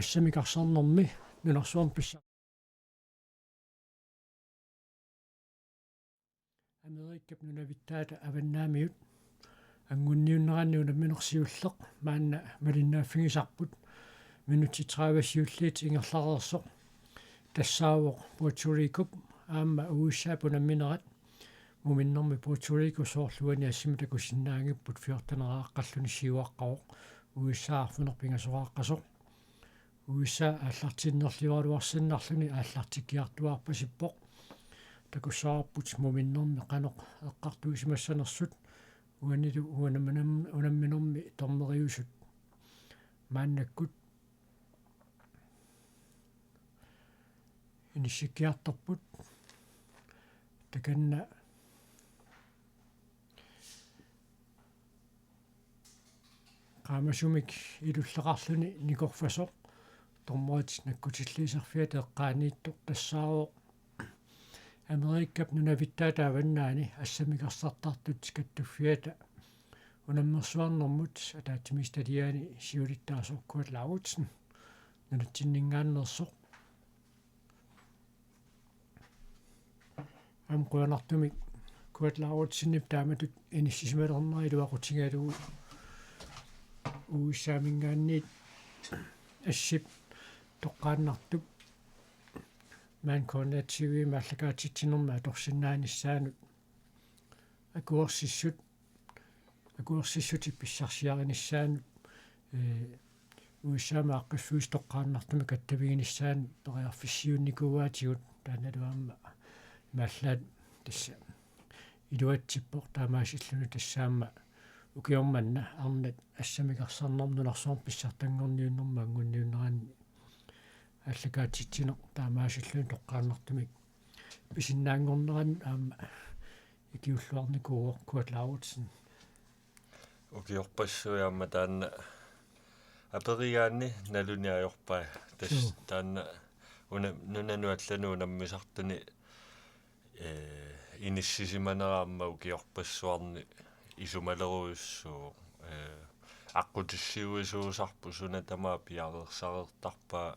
Assammik arsarnermi nunarsuarmi pissa-, Amerikap nunavittaata avannaamiut anguniunneranni unammineq siulleq maanna malinnaaffigisarput, minutsit tredive siulliit ingerlareersoq. Tassaavoq Puerto Ricop aamma U S A-p unamminerat. Muminnermi Puerto Rico soorlu uani assimi takusinnaanngipput, fjorteneraqqalluni siuaqqavoq, U S A arfineq-pingasoraaqqasoq. U S A aallartinnerliugaluarsinnarluni aallartikkiartuaarpasippoq. Takussavarput muminnermi qanoq eqqartuisimassanersut uanilu unamminam-, unamminermi dommeriusut maannakkut inissikkiartorput. Takanna qaamasumik ilulleqarluni nikorfasoq dommerit nakkutilliisarfiata eqqaaniittoq. Tassaavoq Amerikap nunavittaata avannaani assammik arsartartut kattuffiata unammersuarnermut ataatsimiititaliani siulittaasoq Kurt Lauritsen nunatsinninngaanneersoq. Aamma qujanartumik Kurt Lauritsenip taamatut inissisimalerneq iluaqutigalugu U S A-minngaanniit assip toqqaannartup maani K N R T V-mi aallakaatitsinermi atorsinnaanissaanut akuersissut akuersissutit pissarsiarinissaannut, ee, U S A-mi aaqqissuisoq toqqaannartumik attaviginissaanut periarfissiuunnikuuaatigut, taannalu aamma imaallaat tassa iluatsippoq. Taamaasilluni tassa aamma ukioq manna arnat assammik arsarnermi nunarsuarmi pissartanngorniunnermi anguniunneranni aallakaatitsineq taamaasilluni toqqaannartumik pisinnaanngornerannut aamma ikiulluarnikuuvoq, Kurt Lauritsen. Ukiorpassuit aamma taanna aperigaanni naluni ajorpai. Tassa Suu. Taanna una-, nunanut allanut unammisartuni, ee, inissisimanera aamma ukiorpassuarni isumalerujussuuvoq. Ee, aqqutissiuisuusarput suna tamaat piareersareertarpaa,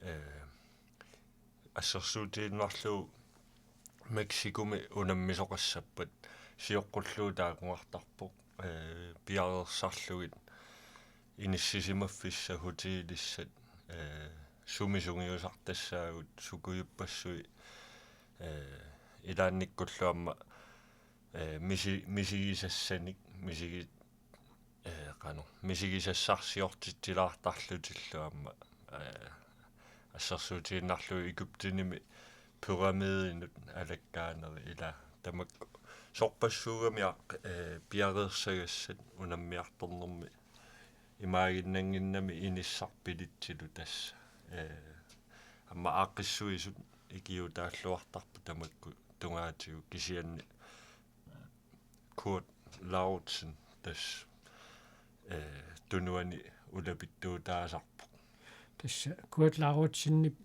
ee, assersuutigiinnarlugu Mexicomi unammisoqassappat sioqqullugu taakunngartarpoq, ee, piareersarlugit inissisimaffissat, hotelissat, ee, sumi sungiusartassaagut, sukujuppassuit, ee, ilaannikkullu aamma, ee, misi-, misigisassanik, misigi-, ee, qanoq, misigisassarsiortitsilaartarlutillu aamma, ee, assersuutigiinnarlugu Egyptenimi pyramidinut alakkaaneri, ila tamakku sorpassuugamik, ee, piareersagassat unammiartornermi imaaginnannginnami inissaq bilitsilu tassa. Ee, aamma aaqqissuisut ikiuutaalluartarput tamakku tungaatigut, kisianni Kurt Lauritsen tassa, ee, tunuani ulapittuutaasarpoq. Tassa Kurt Lauritsenip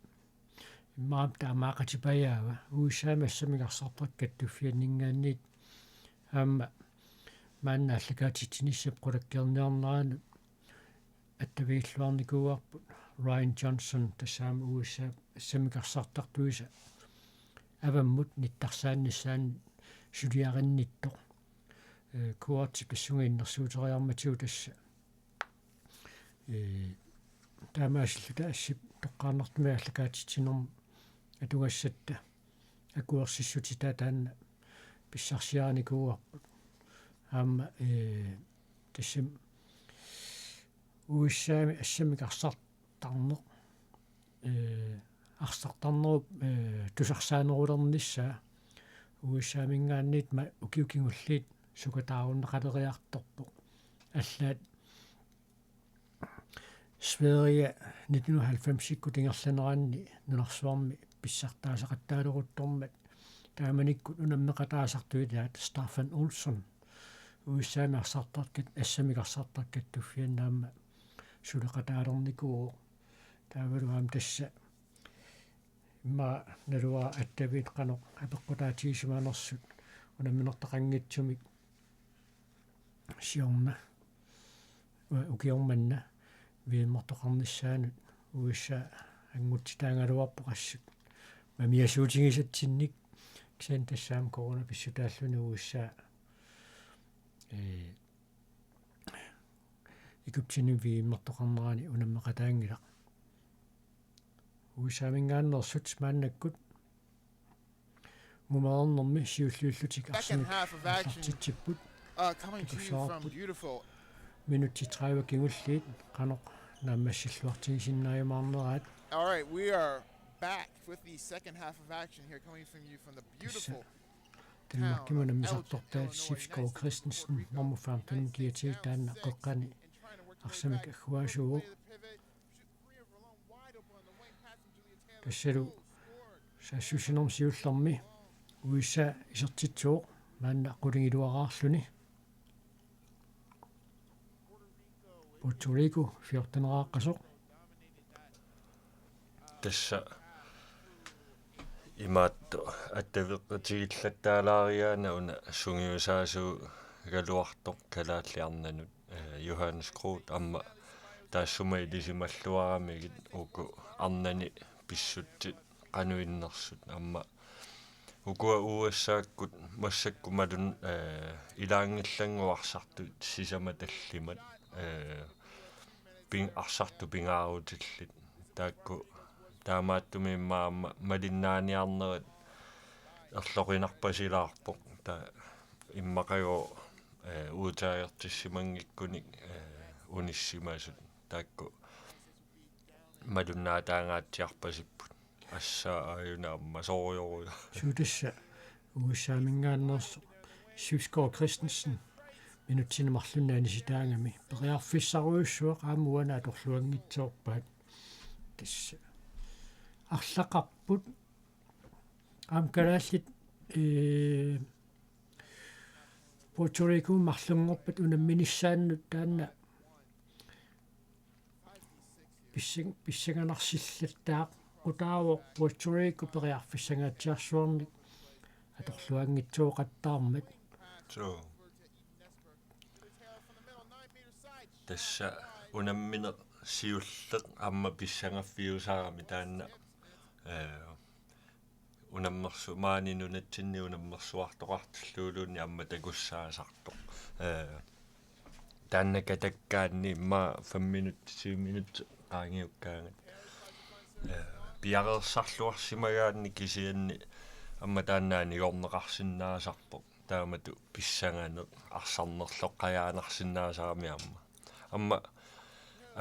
immaqa taamaaqatipajaava U S A-mi assammik arsartartut kattuffianninngaanniit aamma maanna aallakaatitsinissap qulakkeerniarneranut attavigilluarnikuuarput. Ryan Johnson, tassa aamma U S A-p assammik arsartartuisa avammut nittarsaannissaanut suliarinnittoq. Ee, Kurtip tassunga innersuuteriarmatigu tassa. Ee, taamaasilluta assip toqqaannartumik aallakaatitsinermi atugassatta akuersissutitaa taanna pissarsiarinikuuarput. Aamma, ee, tassami U S A-mi assammik arsartarneq, ee, arsartarnerup, ee, tusarsaanerulernissaa U S A-minngaanniit ma-, ukiut kingulliit sukataarunnaqaleriartorpoq. Allaat Sverige nitten halvfemsikkut ingerlaneranni nunarsuarmi pissartaasaqattaaleruttormat taamanikkut unammeqataasartut ilaat Staffan Olsson, U S A-mi arsartartut kat-, assammik arsartartut kattuffianni aamma suleqataalernikuuvoq. Taavalu aamma tassa immaqa naluara attaviit qanoq apeqqutaatigisimanersut unamminertaqanngitsumik siorna, u-, ukioq manna V M-ertoqarnissaanut U S A angutsitaagaluarpoq assut mamiasuutigisatsinnik, kisianni tassa aamma corona pissutaalluni U S A, ee, Egyptenimi V M-ertoqarnerani unammeqataanngilaq. U S A-minngaanneersut maannakkut mumereernermi siulliullutik arsamik aallartitsipput. Takussavarput. Minutsit tredive kingulliit qanoq naammassilluartigisinnaajumaarneraat. All right, we are back with the second half of action here coming from you from the beautiful Danmarkimi unammisartortai Sivsgaard Christensen, nummer femten, G T, taanna qeqqani arsamik agguaasuuvoq. Tassalu saassussinermi siullermi U S A isertitsivoq maanna qulingiluaraarluni. Puerto Rico fjorten-eraaqqasoq. Tassa imaattoq attaveqatigiillattaalaariaana una sungiusaasuugaluartoq kalaallit arnanut, eh, Johannes Groth, aamma taassuma ilisimalluaramigit uku arnani pissutsit qanoq innersut, aamma ukua U S A-kkut massakkut malun, eh, ilaanngillat arsartut sisamat tallimat, eh, pin-, arsartut pingaarutillit. Taakku taamaattumik immaqa aamma malinnaaniarnerat erloqinarpasilaarpoq. Taava immaqalu, eh, udtagertissimanngikkunik, eh, unissimasut. Taakku malunnaataangaatsiarpasipput. Assaa aajuna aamma soorujussuaq. Suu, tassa U S A-minngaanneersoq Sivsgaard Christensen minutsini marlunni anisitaagami periarfissarujussuaq aamma uani atorluanngitsoorpaat. Tassa arlaqarput aamma kalaallit, ee, Puerto Ricomi marlunngorpat unamminissaannut taanna pissang-, pissanganarsillattaaq qutaavoq Puerto Rico periarfissangaatsiarsuarnik atorluanngitsooqattaarmat. Suu. Tassa unammineq siulleq aamma pissangaffiusarami taanna, eh, unammersu-, maani nunatsinni unammersuartoqartillugu aamma takussaasartoq. Eh, taanna katakkaanni immaqa fem minut, syv minut qaangiukkaangat. Eh, piareersarluarsimagaanni kisianni aamma taanna anigorneqarsinnaasarpoq. Taamatut pissanganeq arsarnerloqqajaanarsinnaasarami aamma. Aamma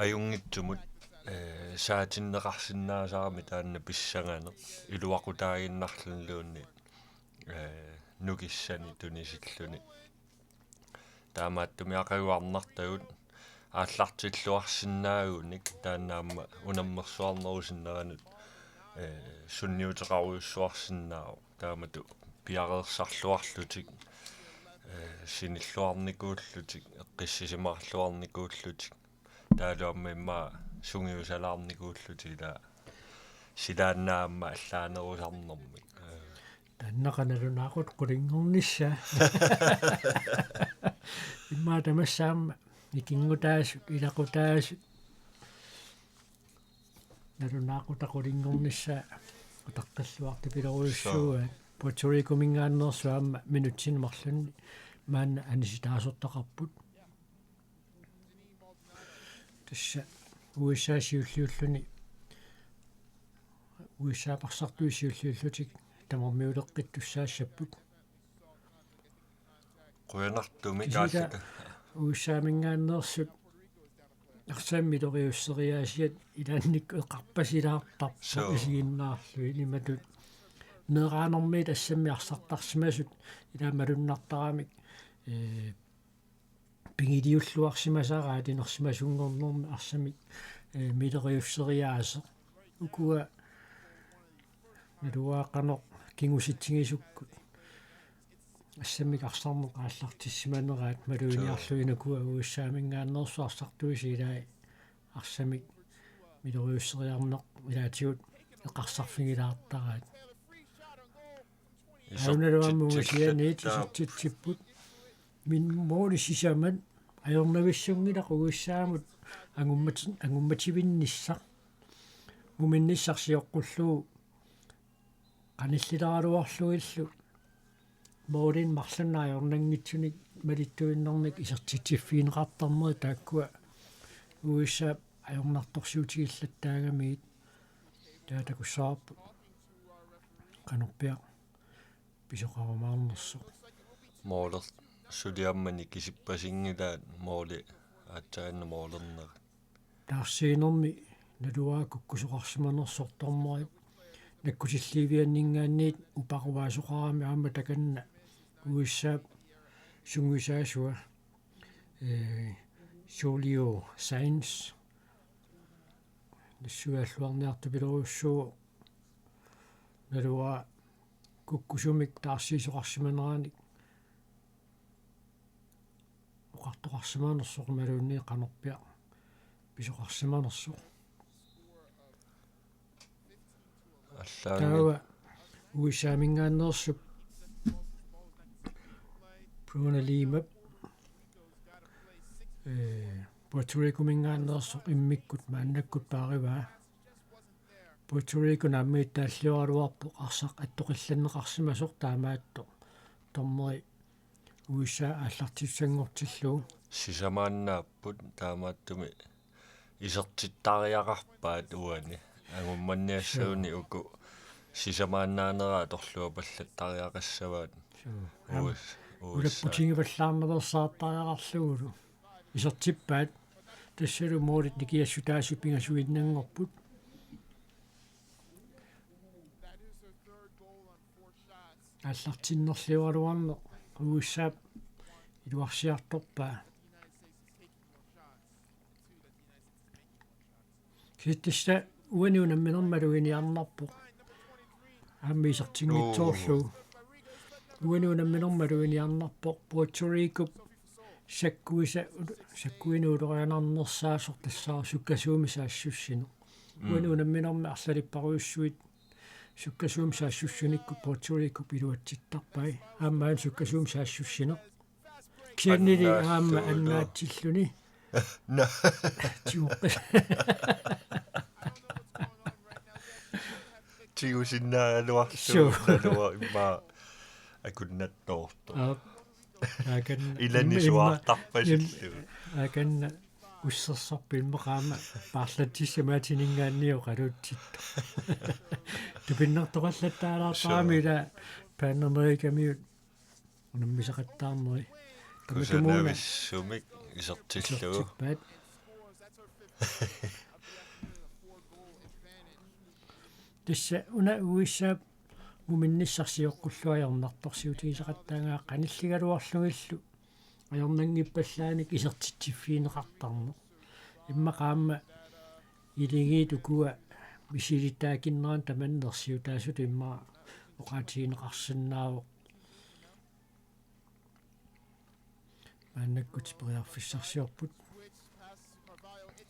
ajunngitsumut, eh, saatinneqarsinnaasarami taanna pissanganeq iluaqutaaginnarluniluunniit, eh, nukissani tunisilluni. Taamaattumik aqagu arnartagut aallartilluarsinnaagunik taanna aamma unammersuarnerusinneranut, eh, sunniuteqarujussuarsinnaavoq. Taamatut piareersarluarlutik, eh, sinilluarnikuullutik, eqqissisimarluarnikuullutik. Taavalu aamma immaqa sungiusalaarnikuullutik ila silaannaammat allaanerusarnermik. Eh. Taanna qanoq nalunaaqutaq qulinngornissaa. Immaqa tamassaammat ikinngutaasut, ilaqutaasut. Nalunaaqutaq qulinngornissaa utaqqilluartupilorujussuuaat. Puerto Ricominngaanneersoq aamma minutsini marlunni maanna anisitaasortaqarput. Tassa U S A siulliulluni, U S A-p arsartui siulliullutik tamarmiuleqqittussaassapput. Qujanartumik. Kisianni aallaka U S A-minngaanneersut arsamik miloriusseriaasiat ilaannikkut eqarpasilaartarput. Suu. Isiginnaarlugit imatut. Meeraanermiit assammik arsartarsimasut ilaa malunnartaramik, eh, pigiliulluarsimasaraat inersimasunngornermi arsamik, eh, miloriusseriaaseq. Ukua naluara qanoq kingusitsigisukku assammik arsarneq aallartissimaneraat maluginiarlugit ukua U S A-minngaanneersut arsartuisa ilai arsamik miloriusseriarneq ilaatigut eqarsarfigilaartaraat. Alunaluamut ungasianiit isertitsipput. Min måli sisamat ajornavissunngilaq U S A-mut angummati-, angummativinnissaq. muminnissaq sioqqullugu qanillileraluarlugillu målinik marlunnik ajornanngitsunik malittuinnarnik isertitsiffigineqartarnerit taakkua U S A-p ajornartorsiutigillattaagamiit taava takussavarput qanorpiaq pisoqarumaarnersoq. Måler-, suliammani kisippasinngilaa måli aatsaannaq målernerit. Taarsiinermi naluara kukkusoqarsimanersoq dommeri nakkutilliivianninngaanniit uparuaasoqarami aamma takanna U S A-p sungiusaasua, eh, Julio Sainz. Nassuiaalluarniartupilorujussuuvoq naluara kukkusumik taarsiisoqarsimaneranik oqartoqarsimanersoq imaluunniit qanorpiaq pisoqarsimanersoq. Allaanngilaq. Taava U S A-minngaanneersup Bruno Limap, eh, Puerto Ricominngaanneersoq immikkut maannakkut paarivaa. Puerto Rico naammagittaalliugaluarpoq arsaq attoqillanneqarsimasoq taamaattoq dommeri U S A aallartissanngortillugu. Sisamaannaapput taamaattumik isertittariaqarpaat uani. Angummanniassaguni uku sisamaannaanera atorluapallattariaqassavaat. Suu. U S A. Ulapputigivallaarnaveersaartariaqarlugulu. Isertippaat tassalu målit nikiassutaasut pingasuinnanngorput. Aallartinnerliugaluarneq U S A-p iluarsiartorpaa. Kisianni tassa uani unamminermi malugiarniarpoq. Aamma isertinngitsoorlugu. Uani unamminermi malugiarniarpoq Puerto Ricop sakkuisa-, sakkuineq ulorianarnersaasoq tassaavoq sukkasuumik saassussineq. Mm. Uani unamminermi arlalipparujussuit sukkasuumik saassussinikkut Puerto Ricop iluatsittarpai. Aamma aana sukkasuumik saassussineq. Kisiannili aamma annaassuullugu. Annaatilluni. Naa. Tiuqqi. Tigusinnaagaluarlugu. Suu. Naluara immaqa akunnattoortoq. Aap. Taakan-, ilani imma-, suaartarpasillugu. Im-, taakanna ussersorput immaqa aamma paarlatsissamaatininngaanniit oqaluutsittoq. Tupinnartoqallattaalaartarami. Suu. Ila Panamerikamiut unammisaqattaarneri. Tamatumuuna kusanavissumik isertillugu. Isertippaat. Tassa una U S A-p muminnissaq sioqqullugu ajornartorsiutigisaqattaarnera qanilligaluarlugillu ajornanngippallaanik isertitsiffigineqartarneq. Immaqa aamma iligiit ukua misilittaakinneranni tamanna ersiutaasutut immaqa oqaatigineqarsinnaavoq. Maannakkut periarfissarsiorput.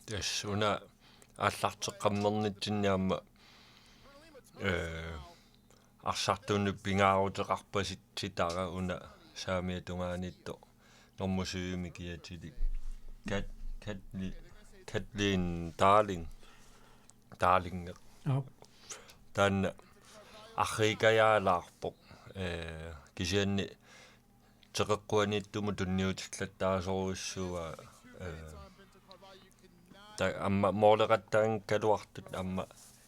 Tassa una aallarteqqammernitsinnit aamma, eh, arsartunut pingaaruteqarpasitsitara una saamiata tungaaniittoq normu syvimi kiatilik. Kat-, Katli-, Katlin Darling. Darling. Aap. Taanna arriikajaalaarpoq. Eh, kisianni teqeqquaniittumut tunniutillattaasorujussuuaa, eh, ta-, aamma mooleqattaanngikkaluartut aamma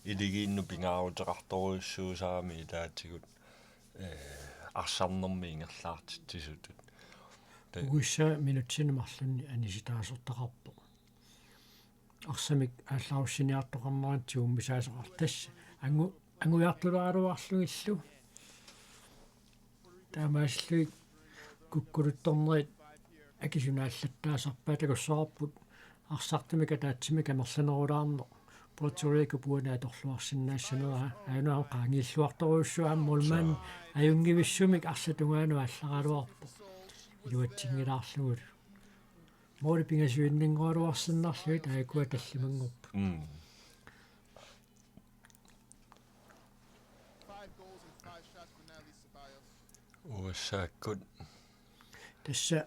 iligiinnut pingaaruteqartorujussuusarami ilaatigut, eh, arsarnermi ingerlaartitsisutut. Ta- U S A minutsinik marlunnik anisitaasortaqarpoq. Arsamik aallarussiniartoqarnerani tigummisaasoqartoq tassa angu-, angujartulaaraluarlugillu. Taamaasillugit kukkuluttornerit akisunallattaasarpaat takussavarput arsartumik ataatsimik amerlanerulaarneq Puerto Ricop uani atorluarsinnaassaneraa aajuna qaangiilluartorujussuaq aamma målmand ajunngivissumik arsap tungaanut aallaraluarpoq iluatsinngilaarlugulu. Måli pingasuinnanngoraluarsinnarlugit aajuku tallimanngorput. Mm. U S A-kkut. Tassa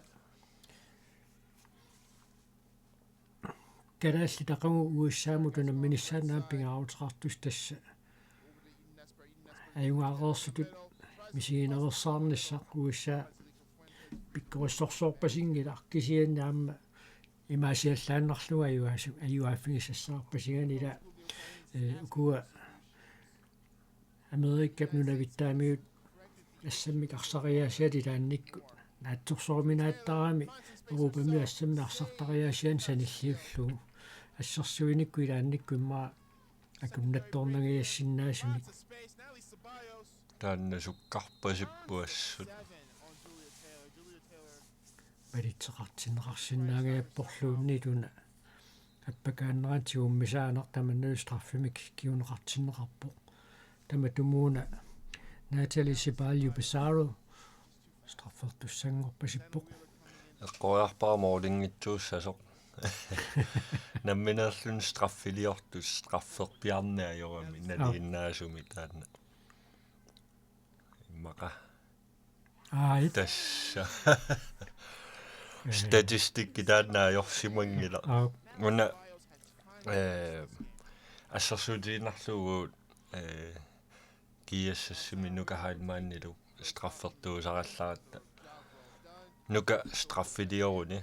kalaallit aqagu U S A-mut unamminissaannut aamma pingaaruteqartussat tassa. Ajugaareersutut misiginersaarnissaq U S A pikkorissorsuorpasinngilaq kisianni aamma imaasiallaannarlugu ajugaasu-, ajugaaffigisassaarpasinganik ila, eh, ukua Amerikap nunavittaamiut assammik arsariaasiat ilaannikkut naatsorsoruminaattarami Europamiut assammik arsartariaasiannik sanilliullugu. Assersuinikkut ilaannikkut immaqa akunnattoornangajassinnaasunit. Taanna sukkarpasipput assut. Malitseqartinneqarsinnaangajapporluunniit una appakaannerani tigummisaaneq tamannalu straffimik kinguneqartinneqarpoq. Tamatumuuna Natalie Ceballos Pizarro straffertussanngorpasippoq. Eqqoriarpara målinngitsuussasoq. Nammineerluni straffiliortut strafferpiarneq ajorami. Aap. Nalinginnaasumik taanna. Immaqa. Aap. Tassa. Eh. Statistikki taanna ajorsimanngilaq. Aap. Una, eh, assersuutigiinnarlugu, eh, G S S-imi Nuka Heilmannilu straffertuusarallaratta. Nuka straffilioruni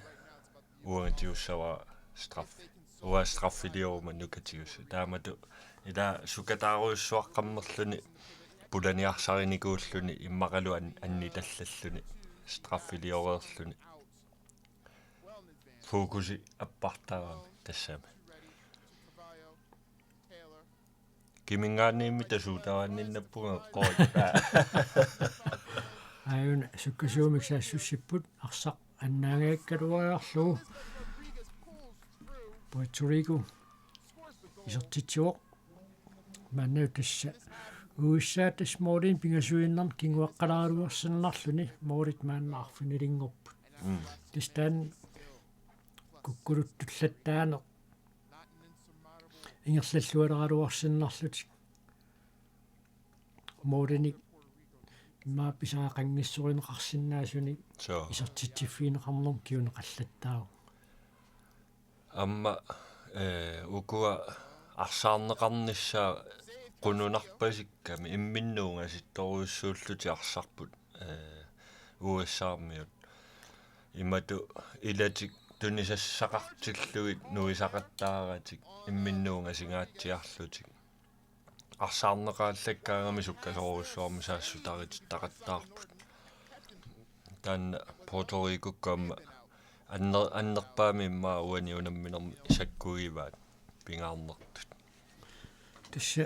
uanga tigussavara straffi. Uanga straffilioruma Nuka tigussavara. Taamatut ila sukataarujussuaqqammerluni pulaniarsarinikuulluni immaqalu an-, annitallalluni straffilioreerluni. Fokusi appartarami tassami. Kimingaanniimmi tasuutavaanninnappunga eqqorippa. Aajuna sukkasuumik saassussipput arsaq annaangajakkaluariarlugu. Puerto Rico isertitsivoq. Maanna tassa U S A tassa målinik pingasuinnarnik kinguaqqalaaraluarsinnarluni målit maanna arfinilinngorput. Mm. Tassa taanna kukkuluttulattaaneq ingerlallualeraluarsinnarlutik. Målinik immaqa pisariaqanngissuineqarsinnaasunik. Soo. Isertitsiffigineqarnermut kinguneqallattaavoq. Aamma, eh, ukua arsaarneqarnissaa qununarpasikkami imminnut ungasittorujussuullutik arsarput, eh, U S A-miut. Imatut ilatik tunisassaqartillugit nuisaqattaaratik imminnut ungasingaatsiarlutik. Arsaarneqaallakkaangami sukkasoorujussuarmik saassutaritittaqattaarput. Taanna Puerto Ricokkut aamma anner-, annerpaamik immaqa uani unamminermi sakkugivaat pingaarnertut. Tassa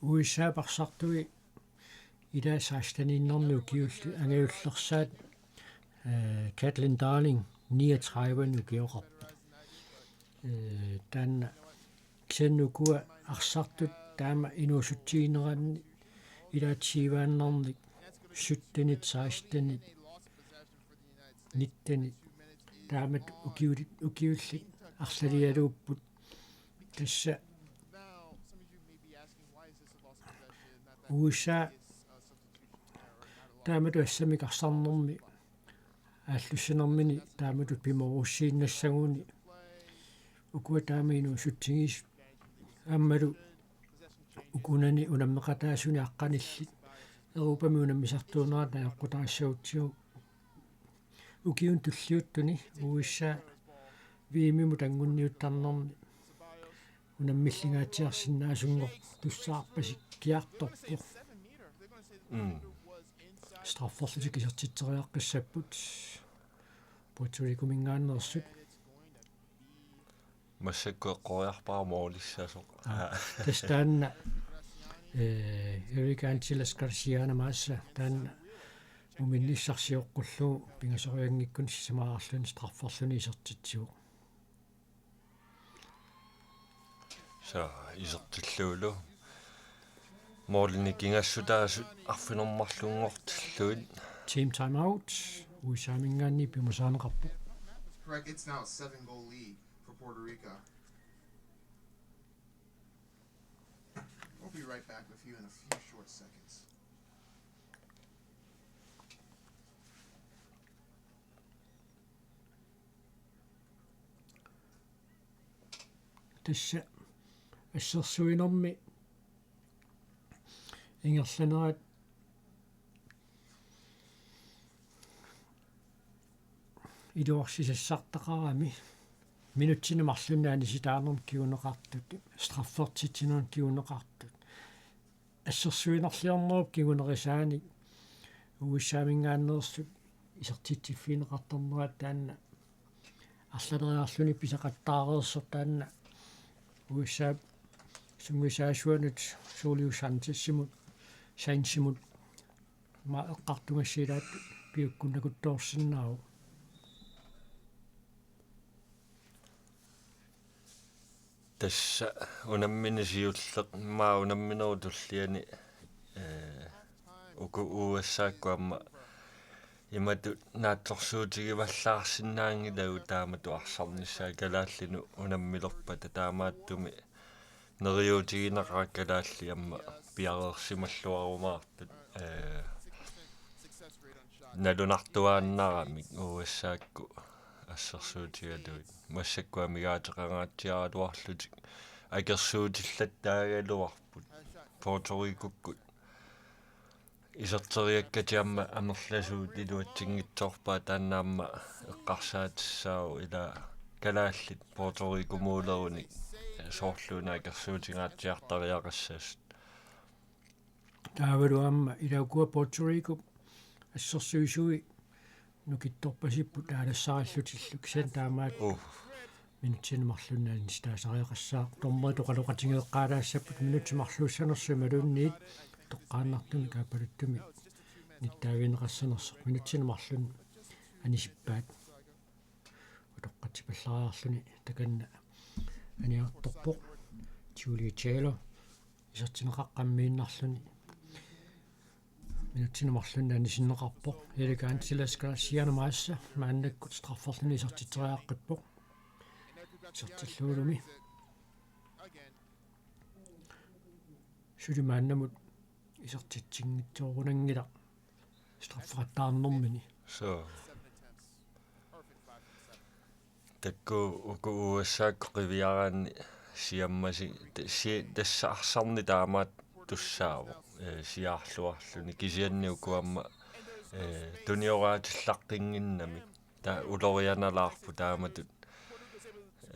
U S A-p arsartui ila seksteniinnarmik ukiulli angajullersaat, eh, Caitlin Darling niogtredive ukioqarpoq. Eh, taanna kisianni ukua arsartut taama inuusutsigineranni ilaat tyveannarnik syttenit, sekstenit, nittenit. Taamatut ukiulit, ukiullit arlalialuupput. Tassa U S A taamatut assammik arsarnermi aallussinermini taamatut pimoorussiinnassaguni ukua taama inuusutsigisoq aammalu ukunani unammeqataasuni aqqanillit Europami unammisartuunerata ajoqutaassagutsigit ukiuni tulliuttuni U S A V M-imut anguniuttarnermi unammillingaatsiarsinnaasunngortussaarpasikkiartorpoq. Mm. Strafferlutik isertitseriaqqissapput Puerto Ricominngaanneersut. Massakkut eqqoriarpara målissasoq. Aa, tassa taanna, eh, Eric Angeles Garcia-namaassa taanna muminnissaq sioqqullugu pingasorianngikkunik sisamaareerluni strafferluni isertitsivoq. Sa isertillugulu. Målinik kingassutaasut arfineq-marlunngortillugit. Team timeout. U S A-minngaanniit piumasaaneqarpoq. Correct, it's now a seven goal lead for Puerto Rico. We'll be right back with you in a few short seconds. Tassa assersuinermi ingerlanerat iluarsisassartaqarami minutsini marlunni anisitaanermut kinguneqartut, straffertitsinermut kinguneqartut. Assersuinerliornerup kingunerisaanik U S A-minngaanneersut isertitsiffigineqartarnerat taanna arlaleriarluni pisaqattaareersoq taanna U S A sungiusaasuanut Julio Sanchezimut, Sainzimut, ma eqqartugassilaat piukkunnakuttoorsinnaavoq. Tassa unammineq siulleq, maa unamminerup tulliani, eh, uku U S A-kkut aamma imatut naatsorsuutigivallaarsinnaanngilagut taamatut arsarnissaat kalaallinut unammilerpata, taamaattumik neriuutigineqaat kalaallit aamma piareersimalluarumaartut, eh, nalunartuaannaramik U S A-kkut assersuutigalugit. Massakkut amigaateqangaatsiaraluarlutik akersuutillattaagaluarput Puerto Ricokkut. Iserteriakkatik aamma amerlasuut iluatsinngitsoorpaat, taanna aamma eqqarsaatissaavoq, ila kalaallit Puerto Ricomuulerunik soorluuna akersuutingaatsiartariaqassasut. Taavalu aamma ila ukua Puerto Rico assersuisui nukittorpasipput aalassarallutillu, kisianni taamaat Uh. minutsini marlunni anisitaasariaqassaaq. Dommerit oqaloqatigeeqqaalaassapput minutsit marluussanersut imaluunniit toqqaannartumik kaappaluttumi nittaagineqassanersoq, minutsini marlunni anisippaat. Utoqqatsipallariarluni takanna aniartorpoq Julie Taylor isertinneqaqqammiinnarluni. Minutsini marlunni anisinneqarpoq. Elegante Las Gracias maassa maannakkut strafferluni isertitseriaqqippoq. Isertillugulumi. Suli maannamut isertitsinngitsoorunanngilaq strafferataarnermini. So. Taakku uku U S A-kkut qiviaraanni siammasii, ta-, si-, tassa arsarneq taamaattussaavoq, eh, siaarluarluni, kisianni uku aamma, eh, tunioraatillaqqinnginnamik. Taava ulorianalaarput taamatut,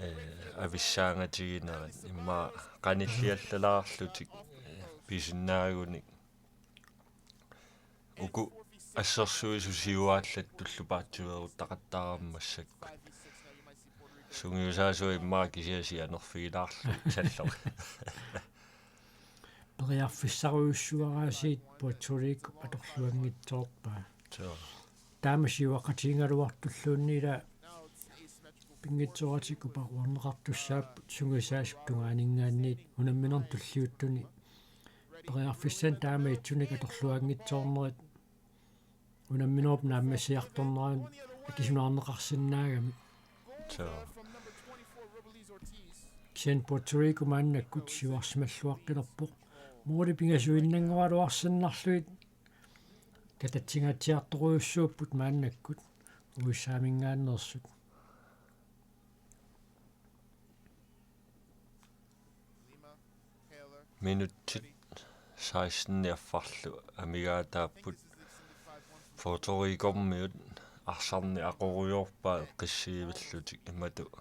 eh, avissaangatiginerat, immaqa qanilliallalaarlutik, eh, pisinnaagunik. Uku assersuisut siuaallattullu paatsiveeruttaqattaarami massakkut. Sungiusaasuat immaqa kisiat sianerfigilaarlugit salloq. Periarfissarujussuaraasiit Puerto Rico atorluanngitsoorpaa. Suu. Taama siuaqatigigaluartulluunniit ila pinngitsooratik uparuarneqartussaapput sungiusaasup tungaaninngaanniit unamminermi tulliuttuni. Periarfissanik taama itsunik atorluanngitsoornerit unamminerup naammassiartornerani akisunaarneqarsinnaagamik. Suu. Kisianni Puerto Rico maannakkut siuarsimalluaqqilerpoq. Måli pingasuinnanngoraluarsinnarlugit katatsinngaatsiartorujussuupput maannakkut U S A-minngaanneersut. Minutsit seksten affarlu amigaataapput. Puerto Ricormiut arsarneq aqorujoorpaat eqqissiivillutik, imatut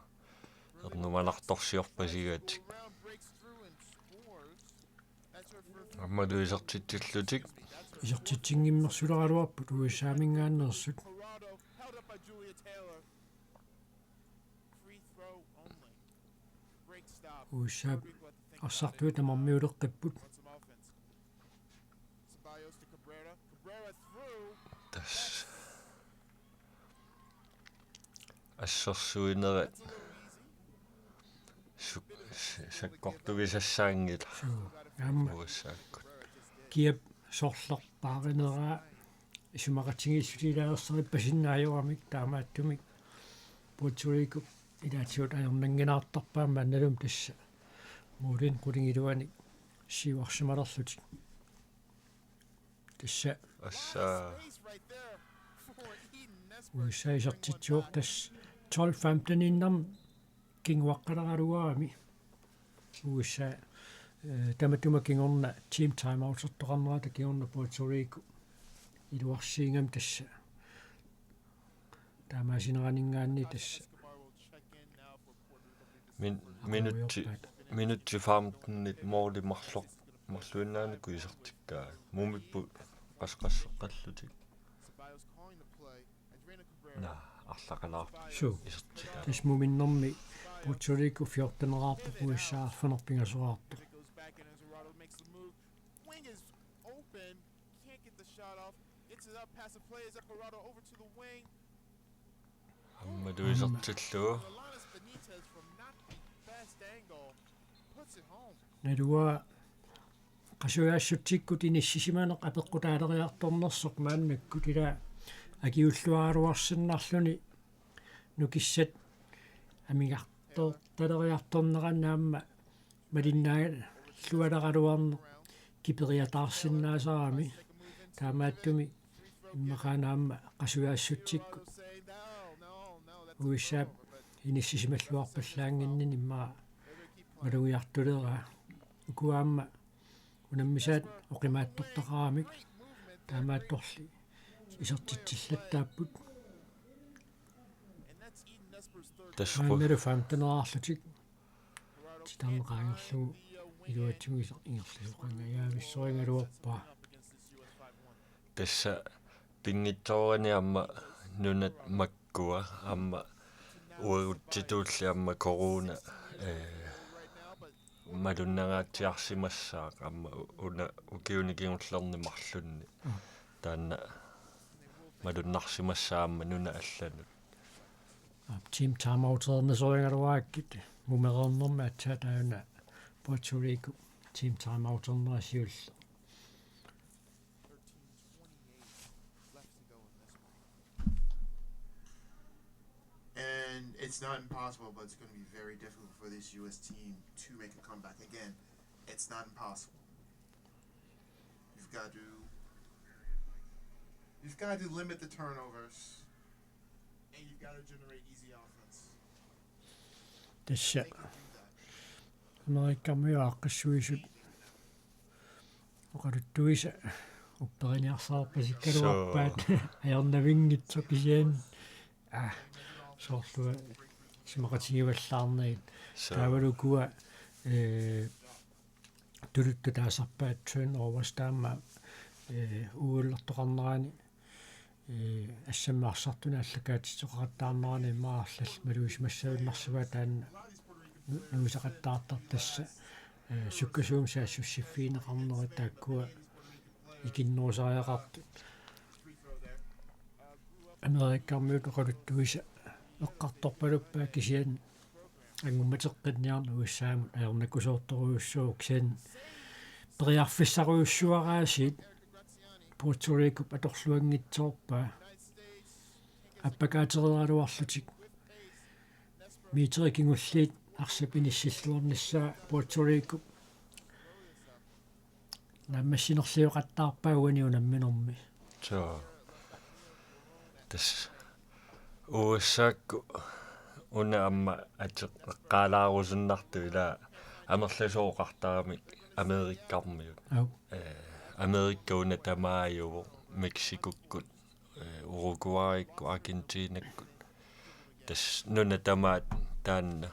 ernumanartorsiorpasigatik. Aammalu isertitsillutik. Isertitsinngimmersuleraluarput U S A-minngaanneersut. U S A arsartuut tamarmiuleqqipput. Tassa assersuinerat su-, s-, sakkortugisassaanngilaq. Suu, aamma. U S A-kkut. Kiap sorleq paarineraa isumaqatigiissutilaarersarippasinnaajorami, taamaattumik Puerto Rico ilaatigut ajornannginnaartarpaa maannalumi tassa målinik qulingiluanik siuarsimalerlutik. Tassa. Assa. U S A isertitsivoq, tassa tolv femten-innermi kinguaqqaleraluarami. U S A, eh, tamatuma kingorna team timeoutertoqarnerata kingorna Puerto Rico iluarsiigami tassa. Taamaasineraninngaanniit tassa. Min-, minutti, minutti femtenit måli marloq-, marluinnaanikkut isertikkaat. Mumipput qasseqqasseqqallutik. Naa, arlaqalaarpoq. Suu. Isertitaa. Tassa muminnermi Puerto Rico fjorteneraarpoq, U S A arfineq-pingasoraartoq. Aamma tuisertillugu. Naluara qasujaassutsikkut inissisimaneq apeqqutaaleriartornersoq maannakkut, ila akiulluaraluarsinnarluni nukissat amigartortaleriartorneranni aamma malinnaallualeraluarneq kiperiataarsinnaasarami. Taamaattumik immaqa aamma qasujaassutsikkut U S A-p inissisimalluarpallaannginnini immaqa malugiartuleraa. Ukua aamma unammisaat oqimaatsortaqaramik, taamaattorli isertitsillattaapput. Tassa qu- Maannalu femteneraarlutik titarneq qaangerlugu iluatsimik iser-, ingerlasoqangajaavissoringaluarpaa. Tassa pinngitsoorani aamma nunat makkua aamma uagutsitulli aamma corona, eh, malunnangaatsiarsimassaaq aamma u-, una ukiuni kingullerni marlunni. Mm. Taanna malunnarsimassaaq aamma nunat allanut. Aap, team timeouternisorigaluarakkit mumereernermi aatsaat aajuna Puerto Rico team timeouternera siulleq. And it's not impossible, but it's going to be very difficult for this U S team to make a comeback. Again, it's not impossible. You've got to, you've got to limit the turnovers, and you've got to generate easy offense. Tassa They can do that. Amerikkarmiut aaqqissuisut oqaluttuisa upperiniarsaarpasikkaluarpaat. Suu. Ajornavinngitsoq kisianni. Ah, soorlu isumaqatigivallaarnagit. Suu. Taavalu ukua, eh, tuluttut taasarpaat turnovers taama, eh, uaguullertoqarnerani, eh, assammik arsartunik aallakaatitseqaqattaarnerani immaqa arlallit malugisimassa-, malugisimassa-, taanna nu-, nuisaqattaartartoq tassa, eh, sukkasuumik saassussiffigineqarnerat taakkua ikinnerusariaqartut. Amerikkarmiut oqaluttuisa eqqartorpaluppaat kisianni angumateqqinniarneq U S A-mut ajornakusoortorujussuuvoq, kisianni periarfissarujussuaraasiit Puerto Ricop atorluanngitsoorpaa. Appakaatereeraluarlutik. Meterit kingulliit arsap inissilluarnissaa Puerto Ricop naammassinerlioqattaarpaa uani unamminermi. Suu. Tassa U S A-kkut una aamma ateqqaalaarusunnartut ila amerlasoortartaramik Amerikkarmiut. Au. Eh, Amerikka una tamaajuvoq, Mexicokkut, eh, Uruguayikkut, Argentinakkut. Tassa nunat tamaat taanna,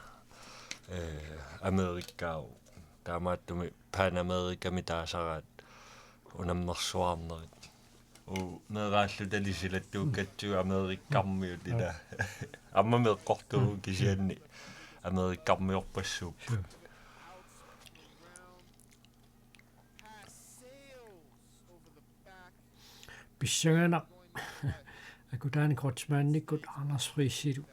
eh, Amerikkaavoq. Taamaattumik Pan Americamik taasaraat unammersuarnerit. Uu, meeraallutali silattuukkatsigu Amerikkarmiut ila. Aamma meeqqortuuvoq kisianni Amerikkarmiorpassuupput. Pissanganaq Akutaanik Kreutzmannikkut Anders Friisilu.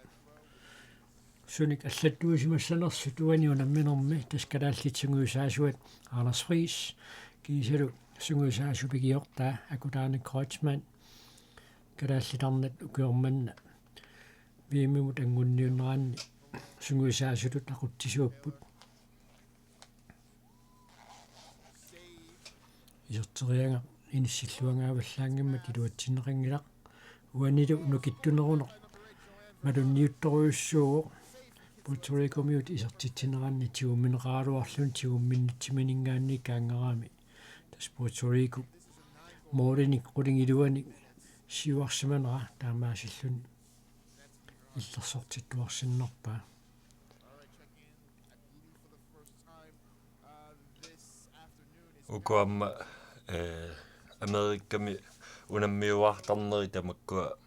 Sunik allattuisimassanersut uani unamminermi, tassa kalaallit sungiusaasuat Anders Friis, kiisalu sungiusaasupigiortaa Akutaanik Kreutzmann, kalaallit arnat ukioq manna V M-imut anguniunneranni sungiusaasutut aqutsisuupput. Iserteriagaq inissilluangaavallaanngimmat iluatsinneqanngilaq. Uanilu nukittuneruneq malunniuttorujussuuvoq. Puerto Ricomiut isertitsineranni tigummineqaraluarluni tigumminnitsiminninngaanniit kaanngarami. Tassa Puerto Rico målinik qulingiluanik siuarsimanera taamaasilluni illersortittuarsinnarpaa. Uku aamma, eh, Amerikami unammiuaartarneri tamakkua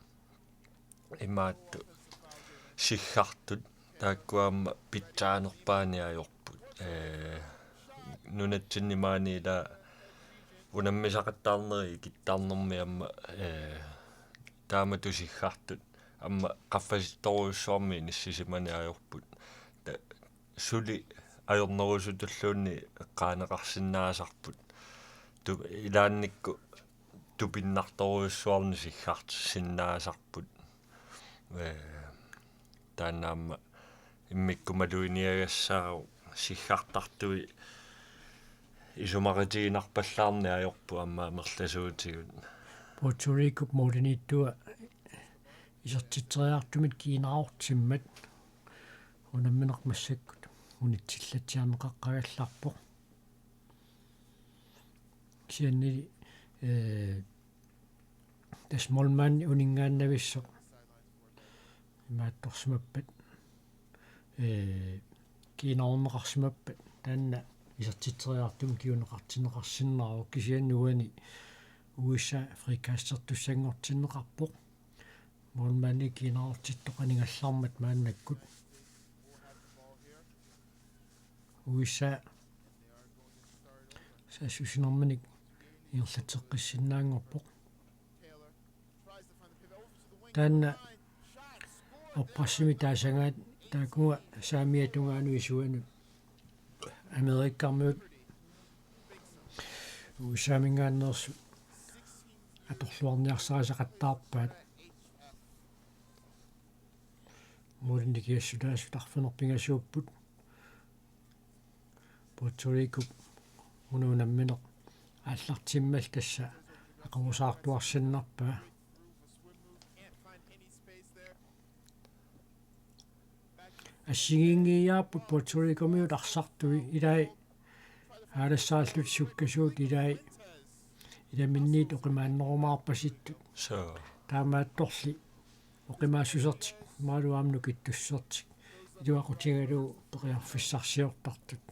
imaattut siggartut taakkua aamma pitsaanerpaani ajorput. Eh, nunatsinni maani ila unammisaqattaarneri ikittarnermi aamma, eh, taamatut siggartut aamma qaffasittorujussuarmik inissisimani ajorput. Ta-, suli ajornerusutulluunniit eqqaaneqarsinnaasarput. Tu-, ilaannikkut tupinnartorujussuarnik siggarsinnaasarput. Eh, taanna aamma immikkut maluginiagassaaq siggartartui isumaqatiginarpallaarneq ajorput aamma amerlasuutigut. Puerto Ricop måliniittua isertitseriartumik kiinarortimmat unammineq massakkut unitsillatsiarneqaqqagallarpoq. Kisianni, eh, tassa målmandi uninngaannavissoq imaattorsimappat, eh, kiinarorneqarsimappat taanna isertitseriartumik kinguneqartinneqarsinnaavoq, kisianni uani U S A frikastertussanngortinneqarpoq. Målmandi kiinarortittoq aningallarmat maannakkut. U S A saassussinerminik ingerlatseqqissinnaanngorpoq. Taanna oppressimi taasagaat taakkua saamiata tungaanut isuanut Amerikkarmiut U S A-minngaanneersut atorluarniarsarisaqattaarpaat. Målinik nikingassutaasut arfineq-pingasuupput. Puerto Ricop una unammineq aallartimmalli tassa aqagusaartuarsinnarpaa. Assigiinngiiaapput Puerto Ricomiut arsartui, ilai aalassaarlutik sukkasuut, ilai ilaminniit oqimaannerumaarpasittut. Suu. Taamaattorli oqimaassusertik imaluunniit nukittussusertik iluaqutigalugu periarfissarsiortartut.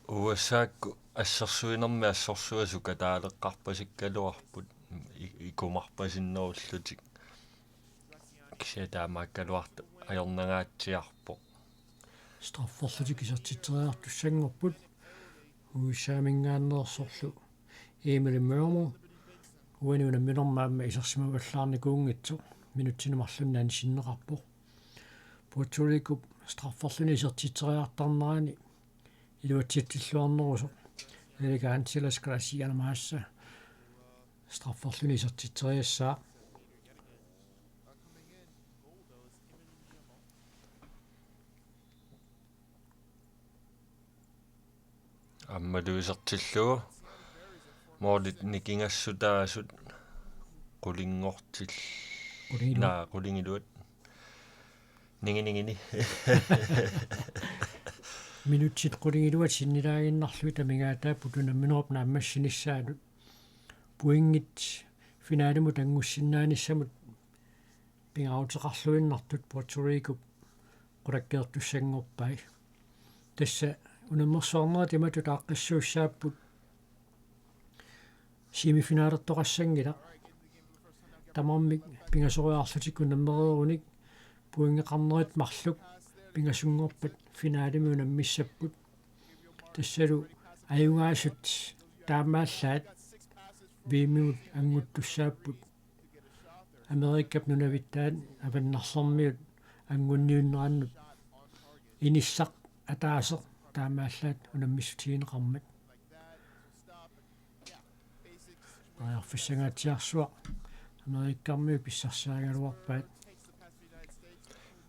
U S A-kkut assersuinermi assorsuaq sukataaleqqaarpasikkaluarput i-, ikumarpasinnerullutik. Kisianni taamaakkaluartoq ajornangaatsiarpoq. Strafferlutik isertitseriartussanngorput U S A-minngaanneersorlu Emil Mørmer uani unamminermi aamma isersimavallaarnikuunngitsoq minutsini marlunni anisinneqarpoq. Puerto Ricop strafferluni isertitseriartarnerani iluatsitsilluarnerusoq Elegante Las Gracias Massa strafferluni isertitseriassaaq. Aammalu isertillugu målit nikingassutaasut qulinngortil-, Qulingiluat. Naa, qulingiluat. Ningi, ningi, ni. Minutsit qulingiluat sinnilaaginnarlugit amigaataapput unamminerup naammassinissaanut. Pointit finalimut anngussinnaanissamut pingaaruteqarluinnartut Puerto Ricop qulakkeertussanngorpai. Tassa unammersuarnerit imatut aaqqissuussaapput semifinalertoqassanngilaq. Tamarmik pingasoriarlutik unammereerunik pointeqarnerit marluk pingasunngorpat finalemi unammissapput. Tassalu ajugaasut taamaallaat V M-imut annguttussaapput. Amerikap nunavittaat avannarlermiut angunniunnerannut inissaq ataaseq taamaallaat unammissutigineqarmat. Periarfissangaatsiarsuaq Amerikkarmiut pissarsiarigaluarpaat.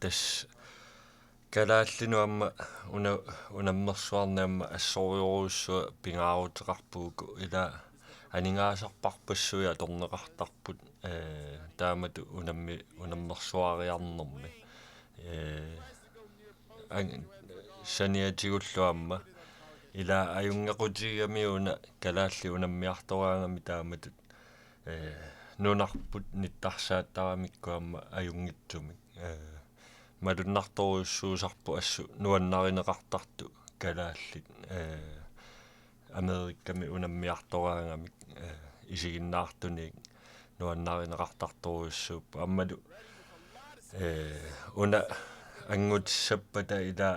Tassa kalaallinut aamma una-, unammersuarneq aamma assorujussuaq pingaaruteqarpoq, ila aningaasarpassuit atorneqartarput, eh, taamatut unammi-, unammersuariarnermi. Ee, ang-, saniatigullu aamma. Ila ajunngequtigigamik una kalaallit unammiartoraangami taamatut. Ee, nunarput nittarsaattaramikku aamma ajunngitsumik. Ee, malunnartorujussuusarput assut nuannarineqartartut kalaallit. Ee, Amerikami unammiartoraangamik, ee, isiginnaartunik nuannarineqartartorujussuupput. Aammalu, ee, una anngutissappata ila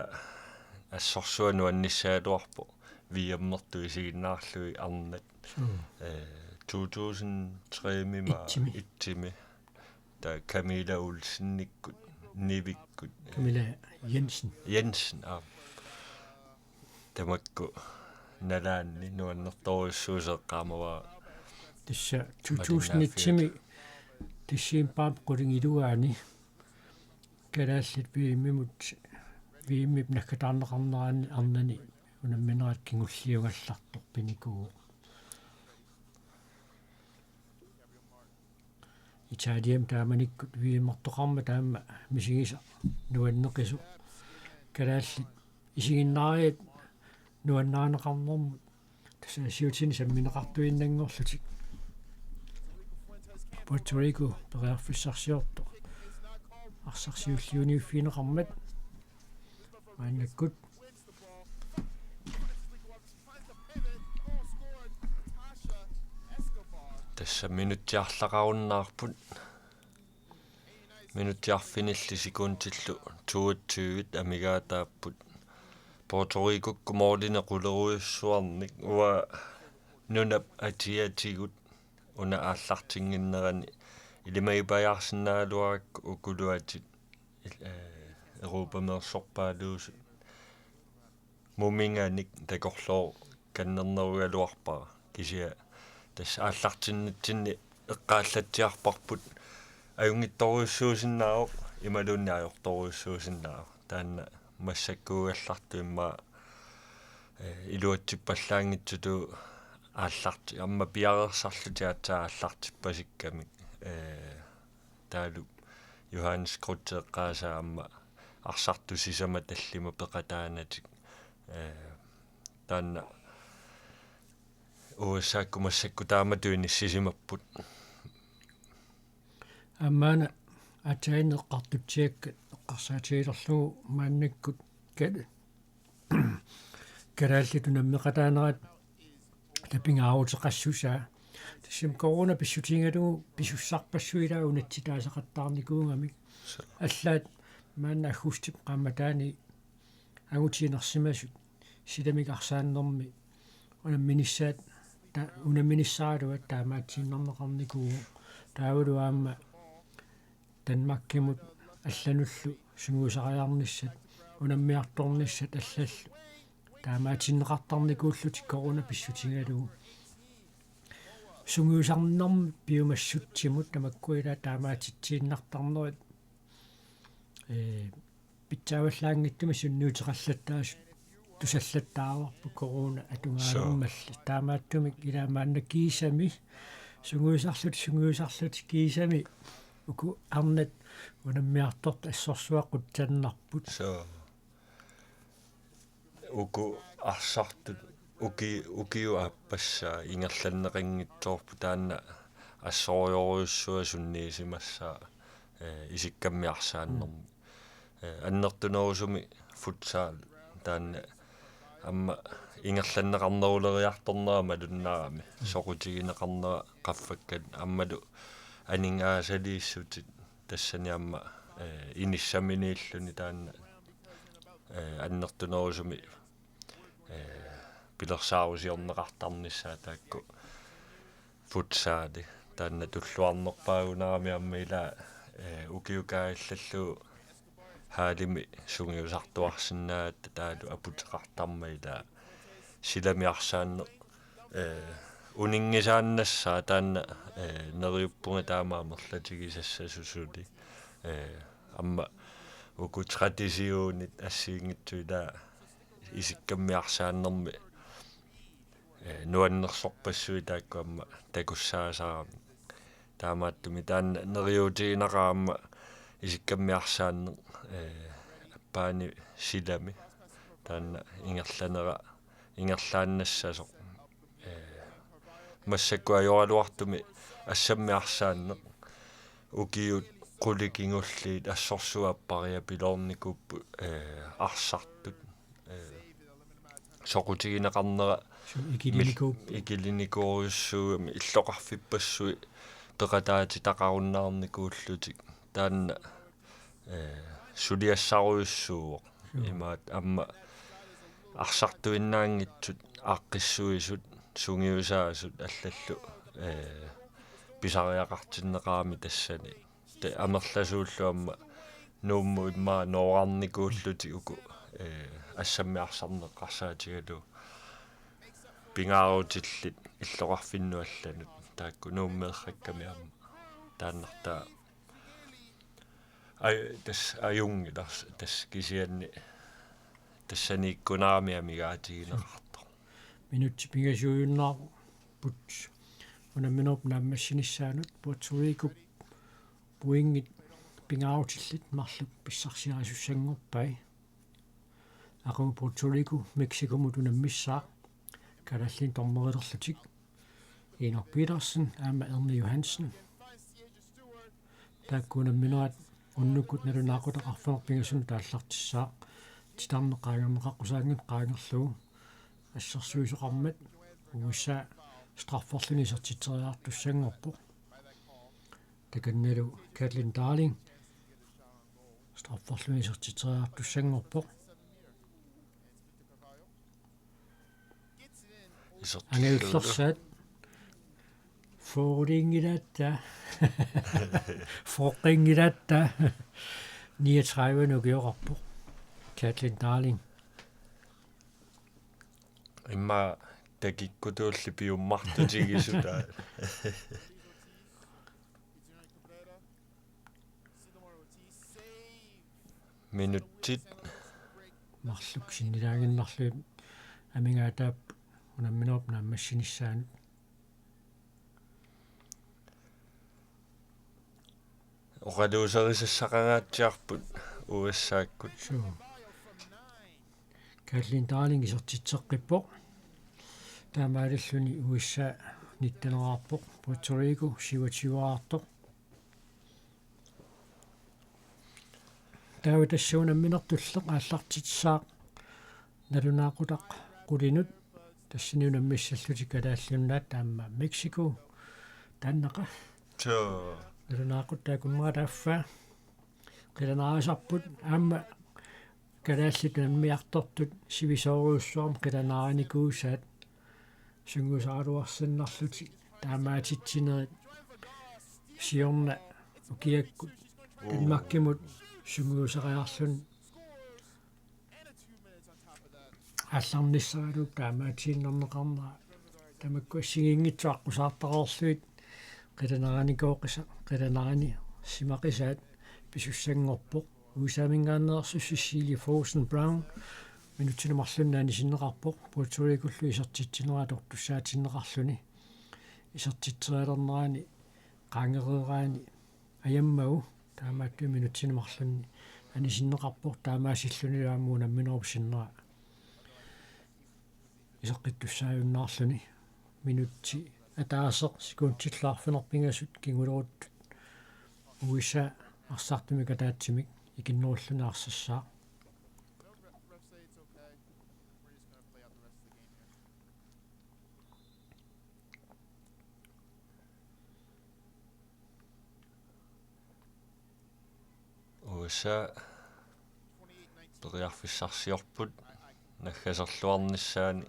assorsuaq nuannissagaluarpoq V M-ertut isiginnaarlugit arnat. Mm. Ee, to tusind tre-mi ma Etsimi. Etsimi. Taava Camilla Olsenikkut, Nivikkut. Camilla Jensen. Jensen, aa. Tamakku nalaanni nuannertorujussuusoq eqqaamavara. Tassa to tusind etsimi decembarip qulingiluaani kalaallit V M-imut, V M-ip naggataarneqarnerani arnani unamminerat kingulliugallartoq pinikuuvoq. Italiami taamanikkut V M-ertoqarmat taama misigisaq nuanneqisoq. Kalaallit isiginnaariat nuannarineqarnermut tassa siutini sammineqartuinnanngorlutik. Puerto Rico periarfissarsiortoq arsaq siulliuniiffigineqarmat maannakkut. Tassa minutsit arlaqarunnaarput. Minutsit arfinillit sekundillu toogtyve amigaataapput. Puerto Ricokkut målinik qulerujussuarnik uanga nunap atiatigut una aallartinnginnerani ilimagipajaarsinnaagaluarakku uku atuatit, ee, Europameersorpaaluusut muminganik takorloorukannernerugaluarpara, kisianni tassa aallartinnitsinni eqqaallatsiarparput ajunngitsorujussuusinnaavoq imaluunniit ajortorujussuusinnaavoq. Taanna massakkuugallartoq immaqa, ee, iluatsippallaanngitsutut aallarti-, aamma piareersarlutik aatsaat aallartippasikkamik, ee, taavalu Johannes Kreutzip eqqaasaa aamma arsartut sisamat tallimat peqataanatik. Ee, taanna U S A-kkut massakkut taamatut inissisimapput. Aamma una aatsaat eqqartutsiakkat eqqarsaatigilerlugu maannakkut kal-, kalaallit unammeqataanerat tapingaaruteqassusaa. Tassami corona pissutigalugu pisussarpassuit ilaat unatsitaasaqattaarnikuugamik. Allaat maanna aggustip qaammataani angutit inersimasut silamik arsaannermi unamminissaat ta-, unamminissaraluat taamaatsiinnarneqarnikuuvoq. Taavalu aamma Danmarkimut allanullu sungiusariarnissat, unammiartornissat allallu taamaatinneqartarnikuullutik corona pissutigalugu. Sungiusarnermi piumassutsimut tamakkua ilaat taamaatitsiinnartarnerit, ee, pitsaavallaanngitsumik sunniuteqallattaasut tusallattaavarput corona atugaalermalli. Soo. Taamaattumik ilaat maanna kiisami sungiusarlutik, sungiusarlutik kiisami uku arnat unammiartortut assorsuaq qutsannarput. Soo. Uku arsartut uki-, ukiup aappassaa ingerlanneqanngitsoorput taanna assorujussuaq sunniisimassaa, ee, isikkamik arsaannermi. Ee, annertunerusumik futsal taanna aamma ingerlanneqarneruleriartornera malunnarami, soqutigineqarnera qaffakkat aammalu aningaasaliissutit tassani aamma, ee, inissaminiilluni taanna, ee, annertunerusumik, ee, pilersaarusiorneqartarnissaa taakku futsali. Taanna tulluarnerpaagunarami aamma ila, ee, ukiukaajillallu haalimi sungiusartuarsinnaagatta taavalu aputeqartarmat ila silami arsaanneq, ee, uninngisaannassaaq taanna, ee, neriuppunga taama amerlatigisassasut suli. Ee, aamma uku traditionit assigiinngitsut ila isikkamik arsaannermi, ee, nuannersorpassuit taakku aamma takussaasaramik. Taamaattumik taanna neriuutiginaqaaq aamma isikkammi arsaanneq, eh, appaani silami taanna ingerlanera ingerlaannassasoq. Eh, massakkut ajoraluartumik assammi arsaanneq ukiut qulit kingulliit assorsuaq appariapiloornikuupput, eh, arsartut. Eh, soqutigineqarnera Suu, ikilinikuupput. Mil-, ikilinikuujussuugami illoqarfippassuit peqataatitaqarunnaarnikuullutik. Taanna, eh, suliassarujussuuvoq. Suu. Imaat aamma arsartuinnaanngitsut aaqqissuisut sungiusaasut allallu, eh, pisariaqartinneqarami tassani. Te amerlasuullu aamma Nuummut immaqa noorarnikuullutik uku, eh, assammi arsarneq eqqarsaatigalugu pingaarutillit illoqarfinnut allanut taakku Nuummeerrakkami aamma taannartaa aj-, tassa ajunngilaq tassa kisianni tassaniikkunarami amigaatigineqartoq. Minutsit pingasuujunnaapput unamminerup naammassinissaanut. Puerto Rico pointit pingaarutillit marluk pissarsiarisussanngorpai. Aqagu Puerto Rico Mexicomut unammissaaq kalaallit dommerilerlutik Inok Petersen aamma Erni Johansen. Taakku unamminerat unnukkut nalunaaqutaq arfineq-pingasunut aallartissaaq. Titarneq qaangerneqaqqusaanngimmat qaangerlugu assersuisoqarmat U S A strafferluni isertitseriartussanngorpoq. Takannalu Kathleen Darling strafferluni isertitseriartussanngorpoq. Isertitseriartussanngorpoq. Angajullersaat. Fyrreinngilaatta. Fyrreinngilaatta. Niogtredive ukioqarpoq. Kathleen Darling. Immaqa takikkutulli piummartutigisut. Minutsit. Marluk sinnilaaginnarlugit amigaataapput unamminerup naammassinissaanut. Oqaluuserisassaqangaatsiarput U S A-kkut. Suu. Kathleen Darling isertitseqqippoq. Taamaalilluni U S A nitteneqarpoq, Puerto Rico syvogtyveqartoq. Taava tassa unamminertulleq aallartissaaq nalunaaqutaq qulinut, tassani unammissallutik kalaallinnaat aamma Mexico taannaqa. Suu. Nalunaaqutaq akunnera taaffaa. Qilanaarisassarput aamma kalaallit unammiartortut sivisoorujussuarmik qilanaarinikuusaat sungiusaraluarsinnarlutik taamaatitsinerit siorna ukiakkut Danmarkimut sungiusariarluni aallarnissaralugu taamaatiinnarneqarnera tamakku assigiinngitsut aqqusaartareerlugit qilanaarinikoqisa-, qilanaarinisimaqisaat pisussanngorpoq. U S A-minngaanneersoq Cecilie Fosen Brown minutsini marlunni anisinneqarpoq Puerto Ricollu isertitsinera atortussaatinneqarluni. Isertitserialernerani qaangereeraani ajammagu taamaattumik minutsini marlunni anisinneqarpoq, taamaasillunilu aamma unamminerup sinnera iseqqittussaajunnaarluni. Minutsi ataaseq sekundillu arfineq-pingasut kinguleruttut U S A arsartumik ataatsimik ikinnerulluni arsassaaq. U S A periarfissarsiorput naggaserluarnissaani.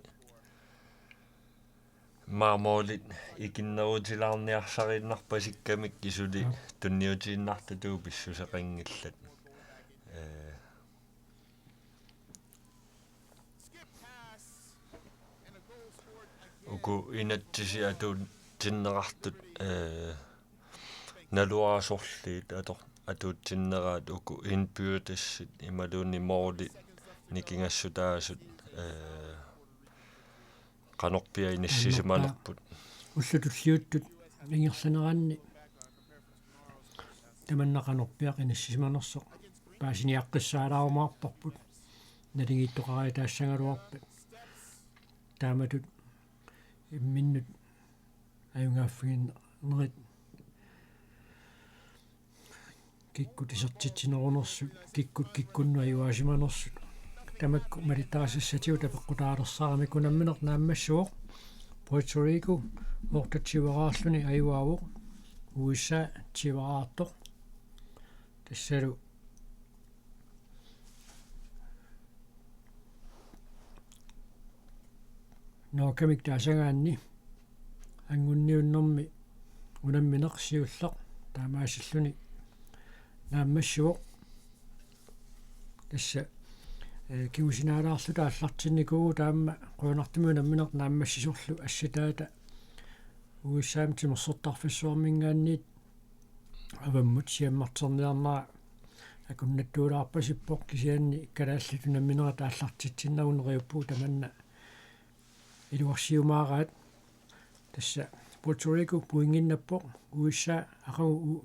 Immaqa målit ikinnerutilaarniarsariinnarpasikkamikku suli tunniutiinnartutut pissuseqanngillat. Eh, uku inatsisit atuutsinneqartut, eh, naluara sorliit ator-, atuutsinneraat uku indbyrdesit imaluunniit målit nikingassutaasut, eh, qanorpiaq inissisimalerput. Ullut tulliuttut ingerlaneranni tamanna qanorpiaq inissisimanersoq paasiniaqqissaalaarumaarparput, naligiittoqareertaassagaluarpat. Taamatut imminnut ajugaaffiginerit kikkut isertitsinerunersut, kikkut kikkunnut ajugaasimanersut. Tamakku malittarisassatigut apeqqutaalersaramikku. Unammineq naammassivoq. Puerto Rico otteogtyveraarluni ajugaavoq. U S A tyveraartoq. Tassalu Northkamik taasagaanni angunniunnermi unammineq siulleq taamaasilluni naammassivoq. Tassa, eh, kingusinaalaarluta aallartinnikuuvugut aamma qujanartumik unammineq naammassisorlu assitaata U S A-mi timersortarfissuarminngaanniit avammut siammarterniarnera akunnattuulaarpasippoq, kisianni kalaallit unamminerat aallartitsinnagu neriuppugut tamanna iluarsiumaaraat. Tassa Puerto Rico pointinnappoq, U S A aqagu u-,